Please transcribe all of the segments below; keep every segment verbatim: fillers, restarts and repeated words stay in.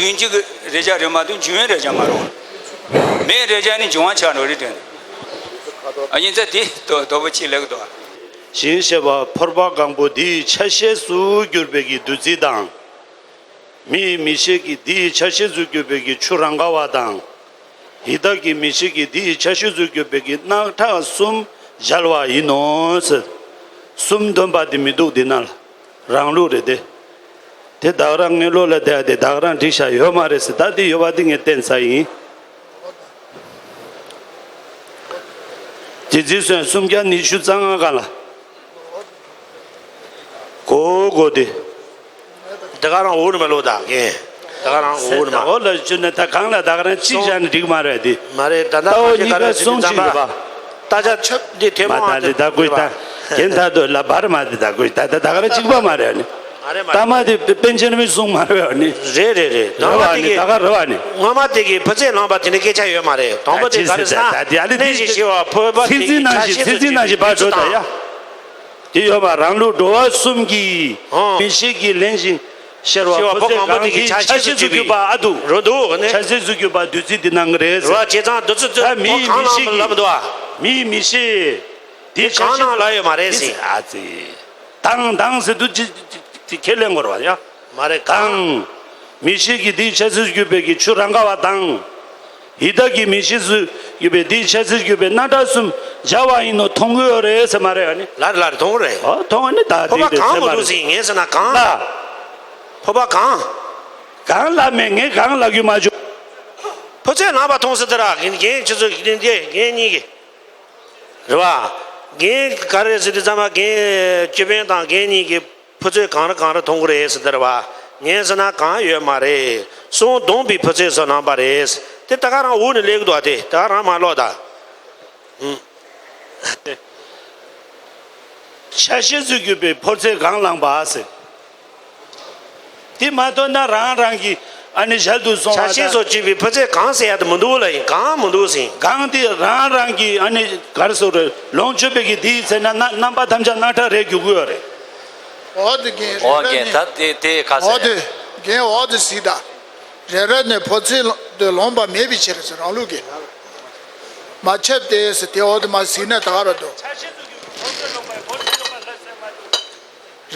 རྒྱུན་གཅིག་གི་རེ་ཆ་རེད་མ་གཏོགས་འབྱུང་བའི་རེ་ཆ་མ་རེད། མེའི་རེ་ཆ་ནི་འབྱུང་བ་ཆགས་འགྲོ་རེད་དྲན། ཨ་ཡིན་ཙང་དེ་དོ་དོ་པོ་ཆེ་ལེགས་འདུག། ཞིང་ཞེས་པ་ཕོར་པ་གང་པོ་འདིའི་ཆ་ཤས་སུ་གྱུར་པའི་གི་བདུད་རྩི་དང་། མིའི་མིག་ཤེས་ཀྱིས་འདིའི་ཆ་ཤས་སུ་གྱུར་པའི་གི་ཆུ་རང་ག་བ་དང་། ཡི་དྭགས་ཀྱི་མིག་ཤེས་ཀྱིས་འདིའི་ཆ་ཤས་སུ་གྱུར་པའི་གི་རྣག་ཁྲག་གསུམ་སྦྱར་བ་ཡིན་ནོ་ཟེར། གསུམ་འདོན་པ་དེ་མི་འདུག་འདི་ན་ལ། རང་ལུགས་རེད་དེ། དེ་བདག་རང་ངའི་བློ་ལ་བསྡད་དེ་བདག་རང་འགྲིག་ཤག་ཡོད་མ་རེད་ཟེར། ད་དེ་ཡོད་པ་དེ་ངས་བསྟན་ཚར་ཡིན། དེ་རྩིས་སོན་སུམ་བརྒྱ་ཉི་ཤུ་རྩ་ལྔ་ག་ལ། གོ་གོ་དེ། ད་ག་རང་འུར་མ་ལོ་ད་ངས། ད་ག་རང་འུར་མ། འོ་ལ་བཅུ་ན་ད་གང་ལ་ད་ག་རང་གཅིག་བཞག་ནས་འགྲིག་མ་རེད་དེ། མ་རེད། ད་ད་ད་འོ་གཉིས་ཀ་གསུང་གཅིག་ཡོད་པ། ད་ཆ་ཆབ་འདི་ཐེ་མ་མ་ད་འདི་ད་ཀུའི་ད་རྒན་ད་དོ་ལ་བར་མ་འདི་ད་ཀུའི་ད་ད་ད་ག་རང་གཅིག་པ་མ་རེད་ནི། མ་རེད་མ་ད་རེད། མ་དེ་པཎ་ཆེན་མི་གསུང་མ་རེད་ནི། རེད་རེད་རེད། རེད་དང་པོ་བ་དེ་ནི་གི་ད་ག་རེད་བ་ནི། སྔ་མ་དེ་གི་ཕུ་ཚེ་ལངས་པ་དེ་ནི་སྐད་ཆ་ཡོད་མ་རེད། དང་པོ་དེ་ག་རེ་ཟ། ད་དེ་ཨ་ནི་གནས་དེ་ཞེས་ཞེས་པ་ཕུ་པ་དེ་ཚིག་གི་ནང་ཆ་བཞིན་ཤེས་ཚིག་ཚིག་ནང་བཞིན་བར་འགྲོ་ད་ཡ། དེ་ཡོད་པ་རང་ལུགས་འགྲོ་བ་གསུམ་གྱིས་ཨང་། མིག་ཤེས་ཀྱིས་ལེན་ཞིང་ཤར་བ་ཤར་བ་ཕོ་ཕོ་གང་པོ་ཚོད་གང་དེ་གི་གི་ཆ་ཆ་ཤས་ཤས་སུ་སུ་གྱུར་གྱུར་པ་ཨ་འདུག་རོ་འདུག་ནས། ཆ་ཤས་སུ་གྱུར་པ་བདུད་རྩི་འདི་ན་རེད་ཟེར། རོ་བྱས་ཙང་བདུད་རྩི་ད་མིའི་ཕོ་གང་མིག་ལ་ཤེས་མི་ལབ་འདུག་ཨ། མིའི་མིག་ཤེས་དེ་ཆ་གང་ཤས་ནང་ལ་ཡོད་མ་རེད་ཟེར། ཨ་ཙི། དང་དང་ཟེར་དུས་ཅི་ཅི་ཅི་ཁས་ལེན་དགོས་རེད་བ་ཡ། མ་རེད་གང་། མིག་ཤེས་ཀྱིས་དེའི་ཆ་ཤས་སུ་གྱུར་པའི་གི་ཆུ་རང་ག་བ་དང་། ཡི་དྭགས་ཀྱི་མིག་ཤེས་སུ་གྱུར་པའི་དེའི་ཆ་ཤས་སུ་གྱུར་པའི་རྣག་ཁྲག་གསུམ་སྦྱར་བ་ཡིན་ནོ་མཐོང་གི་ཡོད་རེད་ཟེར་མ་རེད་ཨ་ནི། ལར་ལར་མཐོང་གི་རེད། ཨོ་མཐོང་ཨ་ནི་ད་ཕོ་དེ་པ་དེ་གང་ཟེར་མ་མོ་འདུག་རེད་ཟིན་ངས་ཟེར་ན་གང་ལ། ཕོ་པ་གང་། གང་ལ་མེད་ངས་གང་ལ་རྒྱུ་མ་བྱུང་། ཕོ་ཚོད་ནང་པ་མཐོང་ཟེར་དེ་ར་རྒན་རྒན་ཁྱེད་ཚོ་རྒན་རྒན་རྒན་གཉིས་ཀྱི། རེད་བ། རྒན་ག་རེ་ཟེར་དུས་ཙམ་པ་རྒན་ཅོ་པན་དང་རྒན་གཉིས་ཀྱི། ཕུ་ཚོས་གང་རེ་གང་རེ་མཐོང་གི་རེད་ཟེར་དེར་བ། ངས་ཟེར་ན་གང་ཡོད་མ་རེད། གསུང་སྡོམ་པའི་ཕུ་ཚོས་སོ་ནང་པ་རེད། དེ་ད་ག་རང་འུ་ནས་ལེགས་འདུག་དེ་ད་ག་རང་མ་ལོག་ད། ཆ་ཤས་སུ་གྱུར་པའི་ཕོ་ཚོས་གང་བླངས་པ་ཟེར། དེ་མ་ཐོན་ན་རང་རང་གི་ཨ་ནི་ཞལ་དུ་སོང་བ་ཆ་ཤས་སུ་གྱུར་པའི་ཕུ་ཚོས་གང་ཟེར་ཡ་དེ་མི་འདུག་ལ་ཡིན་གང་མི་འདུག་ཟིན། གང་དེ་རང་རང་གི་ཨ་ནི་གར་སོ་རེ་ལོངས་སྤྱོད་པའི་གི་དེའི་ཚེ་ན་རྣམ་པ་ཐམས་ཅད་རྣག་ཁྲག་རེད་རྒྱུག་གི་ཡོད་རེད། འོ་དེ་རྒན་འོ་རེད་རྒན་ད་དེ་དེ་ཁ་ཟེར། འོ་དེ་རྒན་འོ་དེ་སྲིད་ད། རེ་རེ་ནས་ཕོ་ཚོད་དེ་ལོངས་པ་མེད་པའི་ཕྱིར་ཟེར་རང་ལུགས་ཀྱི། མ་ཁྱབ་སྟེ་ཟེར་དེ་འོ་དེ་མ་སྲིད་ནས་ད་ག་ར་འདུག་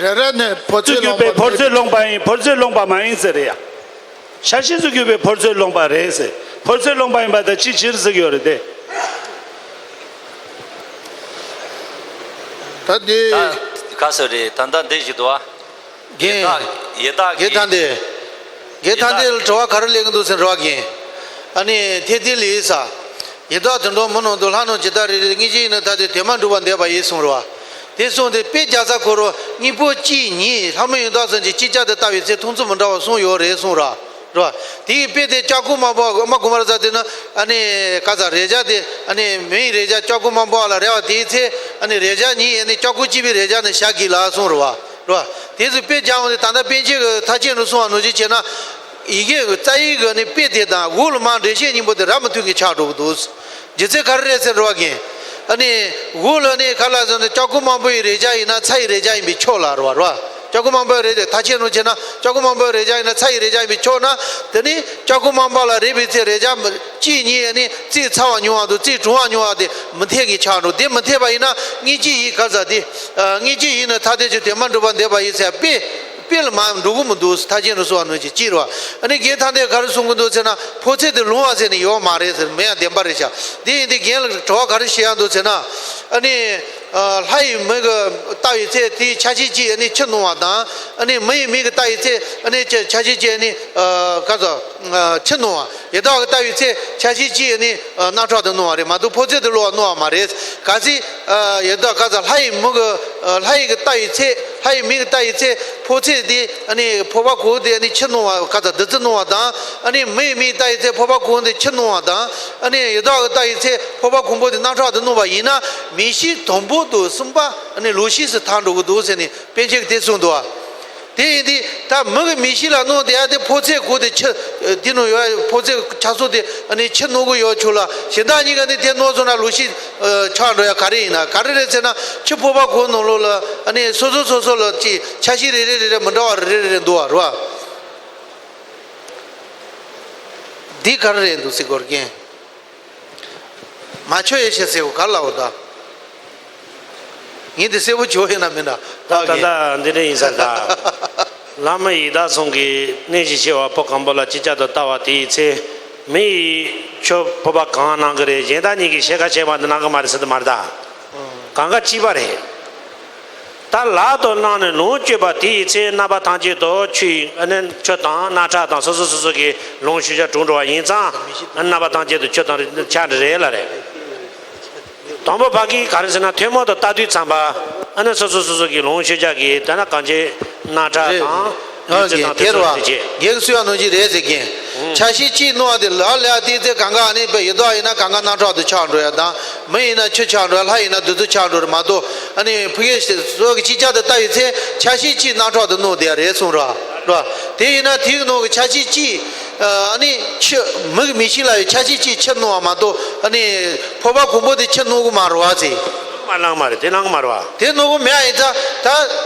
རེ་རེ་ནས་ཕོ་ཚོད་ལོངས་པ་མེད་པའི་ཕྱིར། ཕོ་ཚོད་ལོངས་པ་ཡིན་ཕོ་ཚོད་ལོངས་པ་མ་ཡིན་ཟེར་རེད་ཡ། ཆ་ཤས་སུ་གྱུར་པའི་ཕོ་ཚོད་ལོངས་པ་རེད་ཟེར། ཕོ་ཚོད་ལོངས་པ་ཡིན་པ་ད་ཅི་ཕྱིར་ཟེར་གྱི་ཡོད་རེད་དེ། ད་འདི། ད་ག་ཟེར་རེད་ད་ལྟ་འདི་ཞིག་འདུག་ཨ། རྒན། ཡི་དྭགས་ཡི་དྭགས་རྒན་ཀྱི་ཐང་དེ། རྒན་ཐང་དེ་ལ་དྲི་བ་ག་རེ་སླེབས་ཀྱི་འདུག་ཟེར་རོ་རྒན། ཨ་ནི་ཐེ་ཐེ་ལི་ས། ཡི་དྭགས་དུད་འགྲོ་མི་རྣམས་དང་ལྷ་རྣམས་ཇི་ལྟར་རེ་རེ་སྙིང་རྗེ་ཡིས་ནི་ཐ་དད་དེ་མ་འགྲུབ་པར་འདས་པ་ཡིན་གསུངས་རོ། དེ་གསུངས་ཏེ་དཔེ་རྒྱག་ས་ཁོ་རོ་གཉིས་པོ་གཅིག་ཉིད་ལྷ་མི་ཡི་དྭགས་སོགས་ཀྱི་ཅིག་ཅར་དུ་ལྟ་བའི་ཚེ་མཐོང་ཚུལ་མི་འདྲ་བ་གསུངས་ཡོད་རེད་གསུངས་ར། རོ། དེའི་དཔེ་དེ་ལྕགས་ཁུ་དམར་པོ་དམར་གོང་མར་ཟ་དེ་ནི་ཨ་ནི་ག་ས་རེ་རྒྱ་དེ་ཨ་ནི་མི་ཡི་རེ་རྒྱ་ལྕགས་ཁུ་དམར་པོ་ལ་རེ་བ་དེའི་ཚེ་ཨ་ནི་རེ་རྒྱ་ཉིད་ཨ་ནི་ལྕགས་ཁུ་གཅིག་པའི་རེ་རྒྱ་ནི་བཞག་གི་ལ་གསུངས་རོ། རོ། དེ་ཚོ་དཔེ་རྒྱག་འོང་དེ་ད་ལྟ་པཎ་ཆེན་གྱི་མཐར་ཕྱིན་ནས་གསུངས་པ་ནང་བཞིན་བྱས་ན། ཡི་གེ་གི་རྩ་བའི་གི་ནི་དཔེ་དེ་དང་འོག་ལ་མར་འགྲེལ་བཤད་སྙིང་པོ་དེ་ར་མི་མཐུན་གི་ཆགས་འགྲོ་གི་འདུག་རྒྱུ་མཚན་ག་རེ་རེད་ཟེར་རོ་གིན། ཨ་ནི། འོག་ལ་ནི་ག་ལ་ཟེར་ན་ལྕགས་ཁུ་དམར་པོ་ཡི་རེ་རྒྱ་ཡིན་ན་ཚྭ་ཡི་རེ་རྒྱ་ཡིན་པའི་ཕྱོགས་ལ་རོ་རོ། ལྕགས་ཁུ་དམར་པོ་ཡི་རེ་རྒྱ་མཐར་ཕྱིན་ནང་བྱས་ན་ལྕགས་ཁུ་དམར་པོ་ཡི་རེ་རྒྱ་ཡིན་ན་ཚྭ་ཡི་རེ་རྒྱ་ཡིན་པའི་ཕྱོགས་ན། དེ་ནི་ལྕགས་ཁུ་དམར་པོ་ལ་རེག་པའི་ཚེ་རེ་རྒྱ་གཅིག་ཉིད་ནི་རྩིས་ཚ་བ་ཉུང་བ་དང་རྩིས་གྲུང་བ་ཉུང་བ་དེ་མི་འཐད་ཀྱི་ཆགས་འགྲོ། དེ་མི་འཐད་པ་ཡིན་ན་སྙིང་རྗེ་ཡིས་ག་ཟ་དེ། སྙིང་རྗེ་ཡིས་ནི་ཐ་དད་ཀྱི་དེ་མ་འགྲུབ་པར་འདས་པ་ཡིན་ཟེར་དཔེ། དཔེ་ལ་མ་འགྲོ་གི་མི་འདུག་མཐར་ཕྱིན་ནས་གསུངས་པ་ནང་བཞིན་གཅིག་རེད་བ། ཨ་ནི་རྒན་ཐང་དེ་ག་རེ་གསུང་གི་འདུག་ཟེར་ན་ཕོ་ཚོད་དེ་ལོང་བ་ཟེར་ནས་ཡོད་མ་རེད་ཟེར་མེད་ཡང་བདེན་པ་རེད་ཤག་དེ་ཡིན་དུས་རྒན་ལ་དྲི་བ་ག་རེ་བྱེད་ཡག་འདུག་ཟེར་ན། ཨ་ནི། ལྷ་ཡི་མིག་གིས་ལྟ་བའི་ཚེ་དེའི་ཆ་ཤས་གཅིག་ཨ་ནི་ཆུ་སྣང་བ་དང་། ཨ་ནི་མི་ཡི་མིག་གིས་ལྟ་བའི་ཚེ་ཨ་ནི་ཆ་ཆ་ཤས་གཅིག་ཨ་ནི། ག་ཚོད། ཆུ་སྣང་བ། ཡི་དྭགས་ཀྱིས་ལྟ་བའི་ཚེ་ཆ་ཤས་གཅིག་ཨ་ནི། རྣག་ཁྲག་དེ་སྣང་བ་རེད་མ་གཏོགས་ཕོ་ཚོད་དེ་ལོང་བ་སྣང་བ་མ་རེད། གལ་སྲིད། ཡི་དྭགས་ག་ཚོད་ལྷ་ཡི་མིག་གིས། ལྷ་ཡི་གིས་ལྟ་བའི་ཚེ། ལྷ་ཡི་མིག་གིས་ལྟ་བའི་ཚེ་ཕོ་ཚོད་དེ་ཨ་ནི་ཕོ་བ་གོང་དེ་ཨ་ནི་ཆུ་སྣང་བ་ག་ཚོད་བདུད་རྩི་སྣང་བ་དང་། ཨ་ནི་མི་ཡི་མིག་གིས་ལྟ་བའི་ཚེ་ཕོ་བ་གོང་དེ་ཆུ་སྣང་བ་དང་། ཨ་ནི་ཡི་དྭགས་ཀྱིས་ལྟ་བའི་ཚེ་ཕོ་བ་གོང་པོ་དེ་རྣག་ཁྲག་དེ་སྣང་བ་ཡིན་ན་མིག་ཤེས་དང་པོ་དང་གསུམ་པ་ཨ་ནི་ལོག་ཤེས་སུ་ཐལ་འགྲོ་གི་འདུག་ཟེར་ནས་པཎ་ཆེན་གྱིས་དེ་གསུངས་འདུག་བ། དེ་ཡིན་དུས་ད་མི་གི་མིག་ཤེས་ལ་སྣང་དེ་ཡ་དེ་ཕོ་ཚོད་གོང་དེ་ཆུ། དེ་ནང་ཡོད་ཕོ་ཚོད་ཆ་ཚང་དེ་ཨ་ནི་ཆུ་སྣང་གི་ཡོད་ཆོག་ལ་གཞན་དག་གཉིས་ཀ་ནི་དེ་སྣང་སོང་ན་ལོག་ཤེས་ཆགས་འགྲོ་ཡ་ག་རེ་ཡིན་ན་ག་རེ་རེད་ཟེར་ན་ཆུ་ཕོར་པ་གང་ནང་ལོགས་ལ་ཨ་ནི་སོ་སོ་སོ་སོ་ལ་ཅིག་ཆ་ཤས་རེ་རེ་རེ་རེ་མི་འདྲ་བ་རེ་རེ་རེ་རེ་འདུག་བ་རེད་བ། འདི་ག་རེ་རེད་འདུག་སེ་གོ་རྒན། མ་ཆོད་ཡེ་ཤེས་ཟེར་བ་ག་ལ་འོ་ད། ངས་འདི་གསལ་པོ་བྱོས་ཡིན་ན་མིན་ད། ད་ད་ལྟ་འདི་འདྲ་ཡིན་ས་ད། བླ་མ་ཡི་དྭགས་ཚང་གིས་གནས་བཞི་ཆེ་བ་ཕོ་སྒམ་པོ་ལ་ཅི་བྱ་དུ་ལྟ་བ་དེའི་ཚེ། མི་ཡིས་ཁྱོད་ཕོར་པ་གང་གནང་གི་རེད། གཞན་དག་གཉིས་ཀྱིས་ཕྱེད་ཀ་ཕྱེད་མ་དེ་གནང་གི་མ་རེད་ཟེར་དུ་མ་རེད་ད། གང་ག་གཅིག་པ་རེད། ད་ལག་ཏུ་བླངས་ནས་ལོངས་སྤྱོད་པ་དེའི་ཚེ་རྣམ་པ་ཐམས་ཅད་དུ་ཆུ་ཡི་ཨ་ནི་ཆུ་དང་རྣག་ཁྲག་དང་སོ་སོ་སོ་སོ་གི་ལོངས་སྤྱོད་བྱ་གྲུབ་འགྲོ་བ་ཡིན་ཙང་རྣམ་པ་ཐམས་ཅད་དུ་ཆུ་དང་ཆགས་འདྲ་རེད་ལ་རེད། དང་པོ་ཕ་གི་ག་རེ་ཟེར་ན་ཐུན་མོང་དུ་ལྟ་དུས་ཙམ་པ་ཨ་ནི་སོ་སོ་སོ་སོ་གི་ལོངས་སྤྱོད་བྱ་གི་དེ་ན་གང་ཅི་རྣག་ཁྲག་དང་། ཡོད་ཚད་དང་དེ་ཚོ་རེད་ཅེས། རྒན་གསུ་ཡ་ནོ་ཅི་རེད་ཟེར་གིན། ཆ་ཤས་གཅིག་སྣང་བ་དེ་ལ་ལས་དེ་ཚེ་གང་ག་ཨ་ནི་པའི་ཡི་དྭགས་ཡིན་ན་གང་ག་རྣག་ཁྲག་ཏུ་ཆགས་འགྲོ་ཡ་དང་། མི་ཡིན་ན་ཆུ་ཆགས་འགྲོ་ཡ། ལྷ་ཡིན་ན་དུད་འགྲོ་ཆགས་འགྲོ་རེད་མ་གཏོགས། ཨ་ནི་ཕུ་གེ་སོགས་ཀྱི་ཅི་ཅག་ཏུ་ལྟ་ཡི་ཚེ་ཆ་ཤས་གཅིག་རྣག་ཁྲག་ཏུ་སྣང་དེ་ཡ་རེད་གསུངས་ར་ར། དེ་ཡིན་ན་དེའི་ནང་གི་ཆ་ཤས་གཅིག་ཨ་ནི་ཆུ་མི་གི་མིག་ཤེས་ལ་ཡོད་ཆ་ཤས་གཅིག་ཆུ་སྣང་བ་མ་གཏོགས་ཨ་ནི་ཕོར་པ་གོང་པོ་དེ་ཆུ་སྣང་གི་མ་རེད་བ་ཟེར། མ་ལངས་མ་རེད། དེ་ལངས་མ་རེད་བ། དེ་ནོ་གོ་མེད་ཨེ་ད། ད་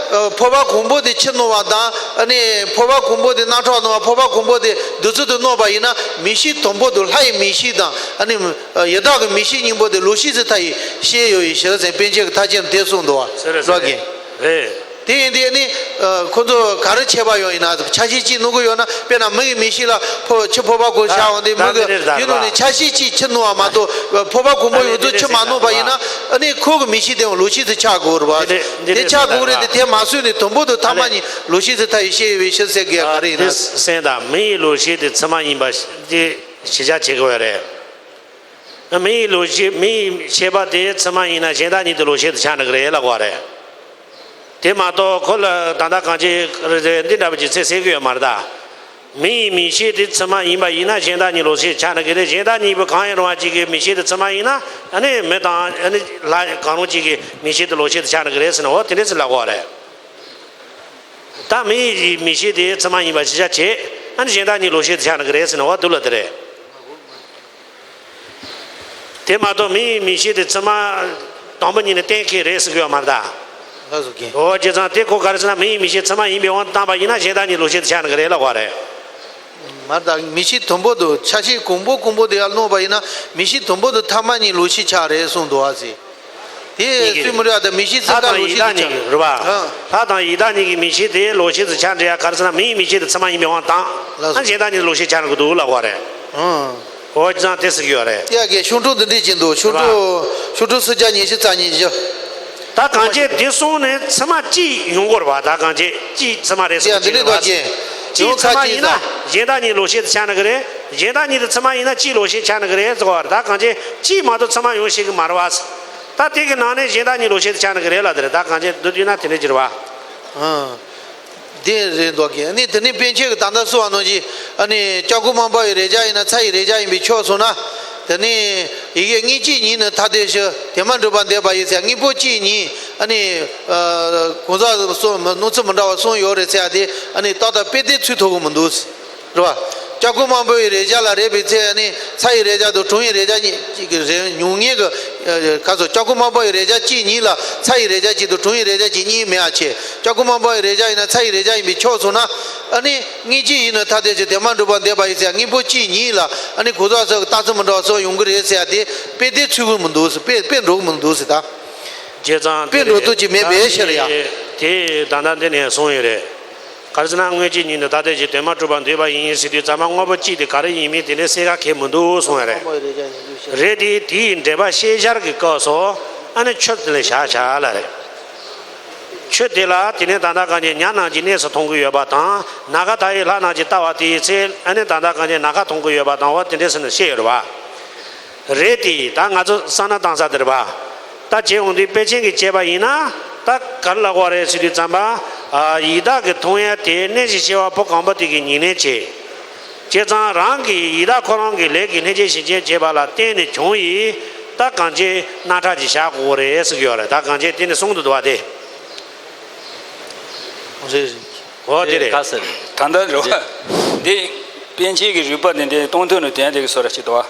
ཕོར་པ་གོང་པོ་དེ་ཆུ་སྣང་བ་དང་ཨ་ནི་ཕོར་པ་གོང་པོ་དེ་རྣག་ཁྲག་སྣང་བ། ཕོར་པ་གོང་པོ་དེ་བདུད་རྩི་དུ་སྣང་བ་ཡིན་ན་མིག་ཤེས་དང་པོ་དུ་ལྷ་ཡི་མིག་ཤེས་དང་ཨ་ནི་ཡི་དྭགས་ཀྱི་མིག་ཤེས་གཉིས་པོ་དེ་ལོག་ཤེས་ཚུལ་མཐའ་ཡི་ཤེས་ཡོད་ཡི་ཞེས་ཟེར་པཎ་ཆེན་གྱི་ཐ་ཆེན་དེ་གསུངས་འདུག་བ། ཟེར་ར་རོ་ཟེར་རྒན། རེད། དེ་ཡིན་དེ་ནི་ཁོ་ཚོ་ག་རེ་ཁྱད་པར་ཡོད་ཡིན་ན་ཆ་ཤས་གཅིག་སྣང་གི་ཡོད་ན། དཔེར་ན་མི་ཡི་མིག་ཤེས་ལ་ཕོ་ཆུ་ཕོར་པ་གོ་ཤ་འོང་དེ་མི་གི་ཡིན་ནོ་ནི་ཆ་ཤས་གཅིག་ཆུ་སྣང་བ་མ་གཏོགས་ཕོར་པ་གོང་པོ་ཡོངས་རྫོགས་ཆུ་མ་སྣང་བ་ཡིན་ན་ཨ་ནི་ཁོ་གི་མིག་ཤེས་དེ་ཡང་ལོག་ཤེས་ཚུལ་ཆགས་དགོས་རེད་བ། དེ་ཆགས་དགོས་རེད་དེ་དེ་མ་བཟོས་ནས་དུམ་བུ་དུ་ཐ་མ་ཉིད་ལོག་ཤེས་ཚུལ་མཐའ་ཡི་ཤེས་ཡོད་པའི་ཕྱིར་ཟེར་དགོས་ག་རེ་ཡིན་ན། སེམས་དང་མི་ཡི་ལོག་ཤེས་དེ་ཚུལ་མ་ཡིན་པ་དེ་ཞེ་ཆ་བྱེད་དགོས་རེད། མི་ཡི་ལོག་ཤེས་མི་ཡི་ཤེས་པ་དེ་ཚུལ་མ་ཡིན་ན་གཞན་དག་ཉིད་དུ་ལོག་ཤེས་དུ་ཆགས་ནི་གི་རེད་ལབ་དགོས་རེད། དེ་མ་གཏོགས་ཁོ་ལ་ད་ལྟ་གང་ཅི་རེད་འདི་འདྲ་བ་ཅིག་ཚེ་ཟེར་གི་ཡོད་མ་རེད་ད། མི་ཡི་མིག་ཤེས་དེ་ཚུལ་མ་ཡིན་པ་ཡིན་ན་གཞན་དག་ཉིད་ལོག་ཤེས་ཆགས་ནི་གི་རེད། གཞན་དག་ཉིད་པོ་གང་ཡིན་རུང་བ་ཅིག་གི་མིག་ཤེས་དེ་ཚུལ་མ་ཡིན་ན་ཨ་ནི་མི་དང་ཨ་ནི་ལྷ་གང་རུང་ཅིག་གི་མིག་ཤེས་དེ་ལོག་ཤེས་དུ་ཆགས་ནི་གི་རེད་ཟེར་ན་འོ་དེ་འདྲ་ཟེར་ལབ་དགོས་རེད། ད་མི་ཡི་མིག་ཤེས་དེ་ཚུལ་མ་ཡིན་པ་ཞེ་ཆ་བྱེད། ཨ་ནི་གཞན་དག་ཉིད་ལོག་ཤེས་དུ་ཆགས་ནི་གི་རེད་ཟེར་ན་འོ་དེ་ལ་དེ་རེད། དེ་མ་གཏོགས་མི་ཡི་མིག་ཤེས་དེ་ཚུལ་མ། དང་པོ་ཉིད་ནས་གཏན་འཁེལ་རེད་ཟེར་གི་ཡོད་མ་རེད་ད། ལགས་སོ་རྒན། འོ་བྱས་ཙང་དེ་ཁོ་ག་རེ་ཟེར་ན་མི་ཡི་མིག་ཤེས་ཚུལ་མ་ཡིན་པའི་དབང་དུ་བཏང་བ་ཡིན་ན་གཞན་དག་ཉིད་ལོག་ཤེས་དུ་ཆགས་ནི་གི་རེད་ལབ་དགོས་རེད། མ་རེད་ད། མིག་ཤེས་དང་པོ་དུ་ཆ་ཤས་གོང་པོ་གོང་པོ་དེ་ཡར་སྣང་བ་ཡིན་ན་མིག་ཤེས་དང་པོ་དུ་ཐ་མ་ཉིད་ལོག་ཤེས་ཆགས་རེད་གསུངས་འདུག་ཨ་ཟེར། དེ་གཉིས་ཀྱི་སུས་མི་རེད་ད། མིག་ཤེས་ཚུལ་ལྷ་ལྟ་དང་ལོག་ཡི་ཤེས་དྭགས་དུ་གཉིས་ཆགས། ཀྱི་རེད་བ། ཨ། ལྷ་དང་ཡི་དྭགས་གཉིས་ཀྱི་མིག་ཤེས་དེ་ལོག་ཤེས་དུ་ཆགས་འདྲ་ཡ་ག་རེ་ཟེར་ན་མི་ཡི་མིག་ཤེས་དེ་ཚུལ་མ་ཡིན་པའི་དབང་དུ་བཏང་། ལགས་སོ། ཨ་གཞན་དག་ཉིད་ལོག་ཤེས་ཆགས་ནི་གི་འདུག་ལབ་དགོས་རེད། ཨང་། འོ་ཅང་དེ་ཟེར་གི་ཡོད་རེད། ཡ་གི་ཤོག་དྲུག་འདི་འདྲས་ཀྱི་འདུག་ཤོག་དྲུག་ཤོག་དྲུག་སུམ་བརྒྱ་ཉི་ཤུ་རྩ་གཉིས་བཞི། ད་གང་བྱས་འདི་སོང་ནས་ཚུལ་མ་གཅིག་ཡོང་དགོས་རེད་བ། ད་གང་བྱས་གཅིག་ཚུལ་མ་རེད་ཡ་སོང་འདི་གཅིག་འདྲས་རེད་བ། དོ་ཅན། གཅིག་ཡོང་ཚུལ་མ་ཁ་ཡིན་ན་གཅིག་གཞན་དག་ཉིད་ལོག་ཤེས་དུ་ཆགས་ནི་གི་རེད། གཞན་དག་ཉིད་དུ་ཚུལ་མ་ཡིན་ན་གཅིག་ལོག་ཤེས་ཆགས་ནི་གི་རེད་ཟེར་བ་རེད། ད་གང་བྱས་གཅིག་མ་གཏོགས་ཚུལ་མ་ཡོང་ཤེས་གི་མ་རེད་བ། ད་དེ་གི་ནང་ནས་གཞན་དག་ཉིད་ལོག་ཤེས་དུ་ཆགས་ནི་གི་རེད་ལ་དེ་རེད། ད་གང་བྱས་འདི་དུས་ན་དེ་འདྲས་ཀྱི་རེད་བ། ཨང་། དེ་རེད་འདུག་གི། ཨ་ནི་དེ་ནི་པཎ་ཆེན་གྱིས་ད་ལྟ་གསུངས་པ་ནང་བཞིན་ཨ་ནི་སྐྱབས་མགོན་མ་པ་ཡི་རེག་བྱ་ཡིན་ན་ཚ་ཡི་རེག་བྱ་ཡིན་པས་ཆོག་གསུངས་ན། དེ་ནི་ཡི་གེ་སྔ་ཕྱི་གཉིས་ནི་ཐ་དད་ཕྱིར་དེ་མ་གྲུབ་པར་འདོད་པ་ཡིན་ཟེར་དངོས་པོ་གཅིག་ཉིད་ཨ་ནི་གང་ཟག་གསུམ་སྣང་ཚུལ་མི་འདྲ་བ་གསུམ་ཡོད་རེད་ཟེར་ཡ་དེ་ཨ་ནི་ཏག་ཏག་དཔེ་དེབ་ཚུད་ཐུབ་ཀྱི་མི་འདུག་རེད་བ། སྐྱབས་མགོན་མ་པ་ཡི་རེག་བྱ་ལ་རེག་པའི་ཚེ་ཨ་ནི་ཚ་ཡི་རེག་བྱ་དང་གྲང་ཡི་རེག་བྱ་གཉིས་ཀྱི་རེག་མྱོང་མཁན་གྱི་ག་ཚོད་སྐྱབས་མགོན་མ་པ་ཡི་རེག་བྱ་གཅིག་ཉིད་ལ་ཚ་ཡི་རེག་བྱ་གཅིག་དང་གྲང་ཡི་རེག་བྱ་གཅིག་གཉིས་མེད་པ་བྱས། སྐྱབས་མགོན་མ་པ་ཡི་རེག་བྱ་ཡིན་ན་ཚ་ཡི་རེག་བྱ་ཡིན་པས་ཆོག་གསུངས་ན། ཨ་ནི་སྔ་ཕྱི་གཉིས་ནི་ཐ་དད་ཕྱིར་དེ་མ་གྲུབ་པར་འདོད་པ་ཡིན་ཟེར་དངོས་པོ་གཅིག་ཉིད་ལ་ཨ་ནི་གང་ཟག་སོགས་ཀྱི་རྟགས་མཚན་མི་འདྲ་བ་གསུམ་ཡོང་གི་རེད་ཟེར་ཡ་དེ་དཔེ་དེབ་ཚུད་ཀྱི་མི་འདུག་ཟེར། དཔེ་དཔེ་འགྲོ་གི་མི་འདུག་ཟེར་ད། བྱས་ཙང་དཔེ་འགྲོ་ཐུབ་ཀྱི་མེད་པའི་ཕྱིར་ཡ། དེ་ད་ལྟ་འདི་ནས་གསུངས་ཡོད་རེད། ག་རེ་ཟེར་ན་སྔ་ཕྱི་གཉིས་ནི་ཐ་དད་ཕྱིར་དེ་མ་གྲུབ་པར་འདོད་པ་ཡིན་ཟེར་དུས་ཙམ་པ་དངོས་པོ་གཅིག་དེ་ག་རེ་ཡིན་མིན་དེ་འདྲའི་གསལ་ཁ་ཁེལ་མི་འདུག་གསུངས་ཡོད་རེད། རེད་དེ་དེའི་འགྲེལ་པ་ཤེས་བྱར་གྱི་སྐབས་སུ་ཨ་ནི་ཆུ་དེ་ལ་བཞག་བྱ་ལ་རེད། ཆུ་དེ་ལ་དེ་ནས་ད་ལྟ་གང་ཅི་ཉ་རྣམས་ཀྱི་གནས་སུ་མཐོང་གི་ཡོད་པ་དང་ནམ་མཁའ་མཐའ་ཡས་ལྷ་རྣམས་ཀྱིས་བལྟ་བ་དེའི་ཚེ་ཨ་ནི་ད་ལྟ་གང་ཅི་ནམ་མཁའ་མཐོང་གི་ཡོད་པ་དང་འོ་དེ་འདྲའི་ཟེར་ནས་བཤད་ཡོད་རེད་བ། རེད་དེ་ད་ང་ཚོ་བསམ་བློ་བཏང་ས་དེ་རེད་བ། ད་བྱས་འོང་དུས་དཔེ་ཅན་གྱིས་བྱས་པ་ཡིན་ན་ད་ག་རེ་ལབ་དགོས་རེད་ཟེར་དུས་ཙམ་པ། ཡི་དྭགས་ཀྱིས་མཐོང་ཡ་དེ་གནས་བཞི་ཆེ་བ་ཕོ་སྒམ་པོ་དེ་གིས་ཉིང་ལན་བྱས། བྱས་ཙང་རང་གི་ཡི་དྭགས་ཁོ་རང་གི་ལས་ཀྱི་ལྷན་སྐྱེས་གཞན་སྐྱེ་བྱས་པ་ལ་བརྟེན་ནས་བྱུང་ཡི། ད་གང་ཅི་རྣག་ཁྲག་ཅིག་བཞག་དགོས་རེད་ཟེར་གྱི་ཡོད་རེད། ད་གང་ཅི་དེ་ནི་གསུང་དུ་འདུག་བ་དེ། རེད་རེད། འོ་དེ་རེད། ད་ལྟ་རེད་བ། འདི་པཎ་ཆེན་གྱི་རིགས་པ་འདི་འདྲའི་སྟོང་ཐུན་ནས་དོན་དེ་གི་བཟོ་འདྲ་ཞིག་འདུག་བ།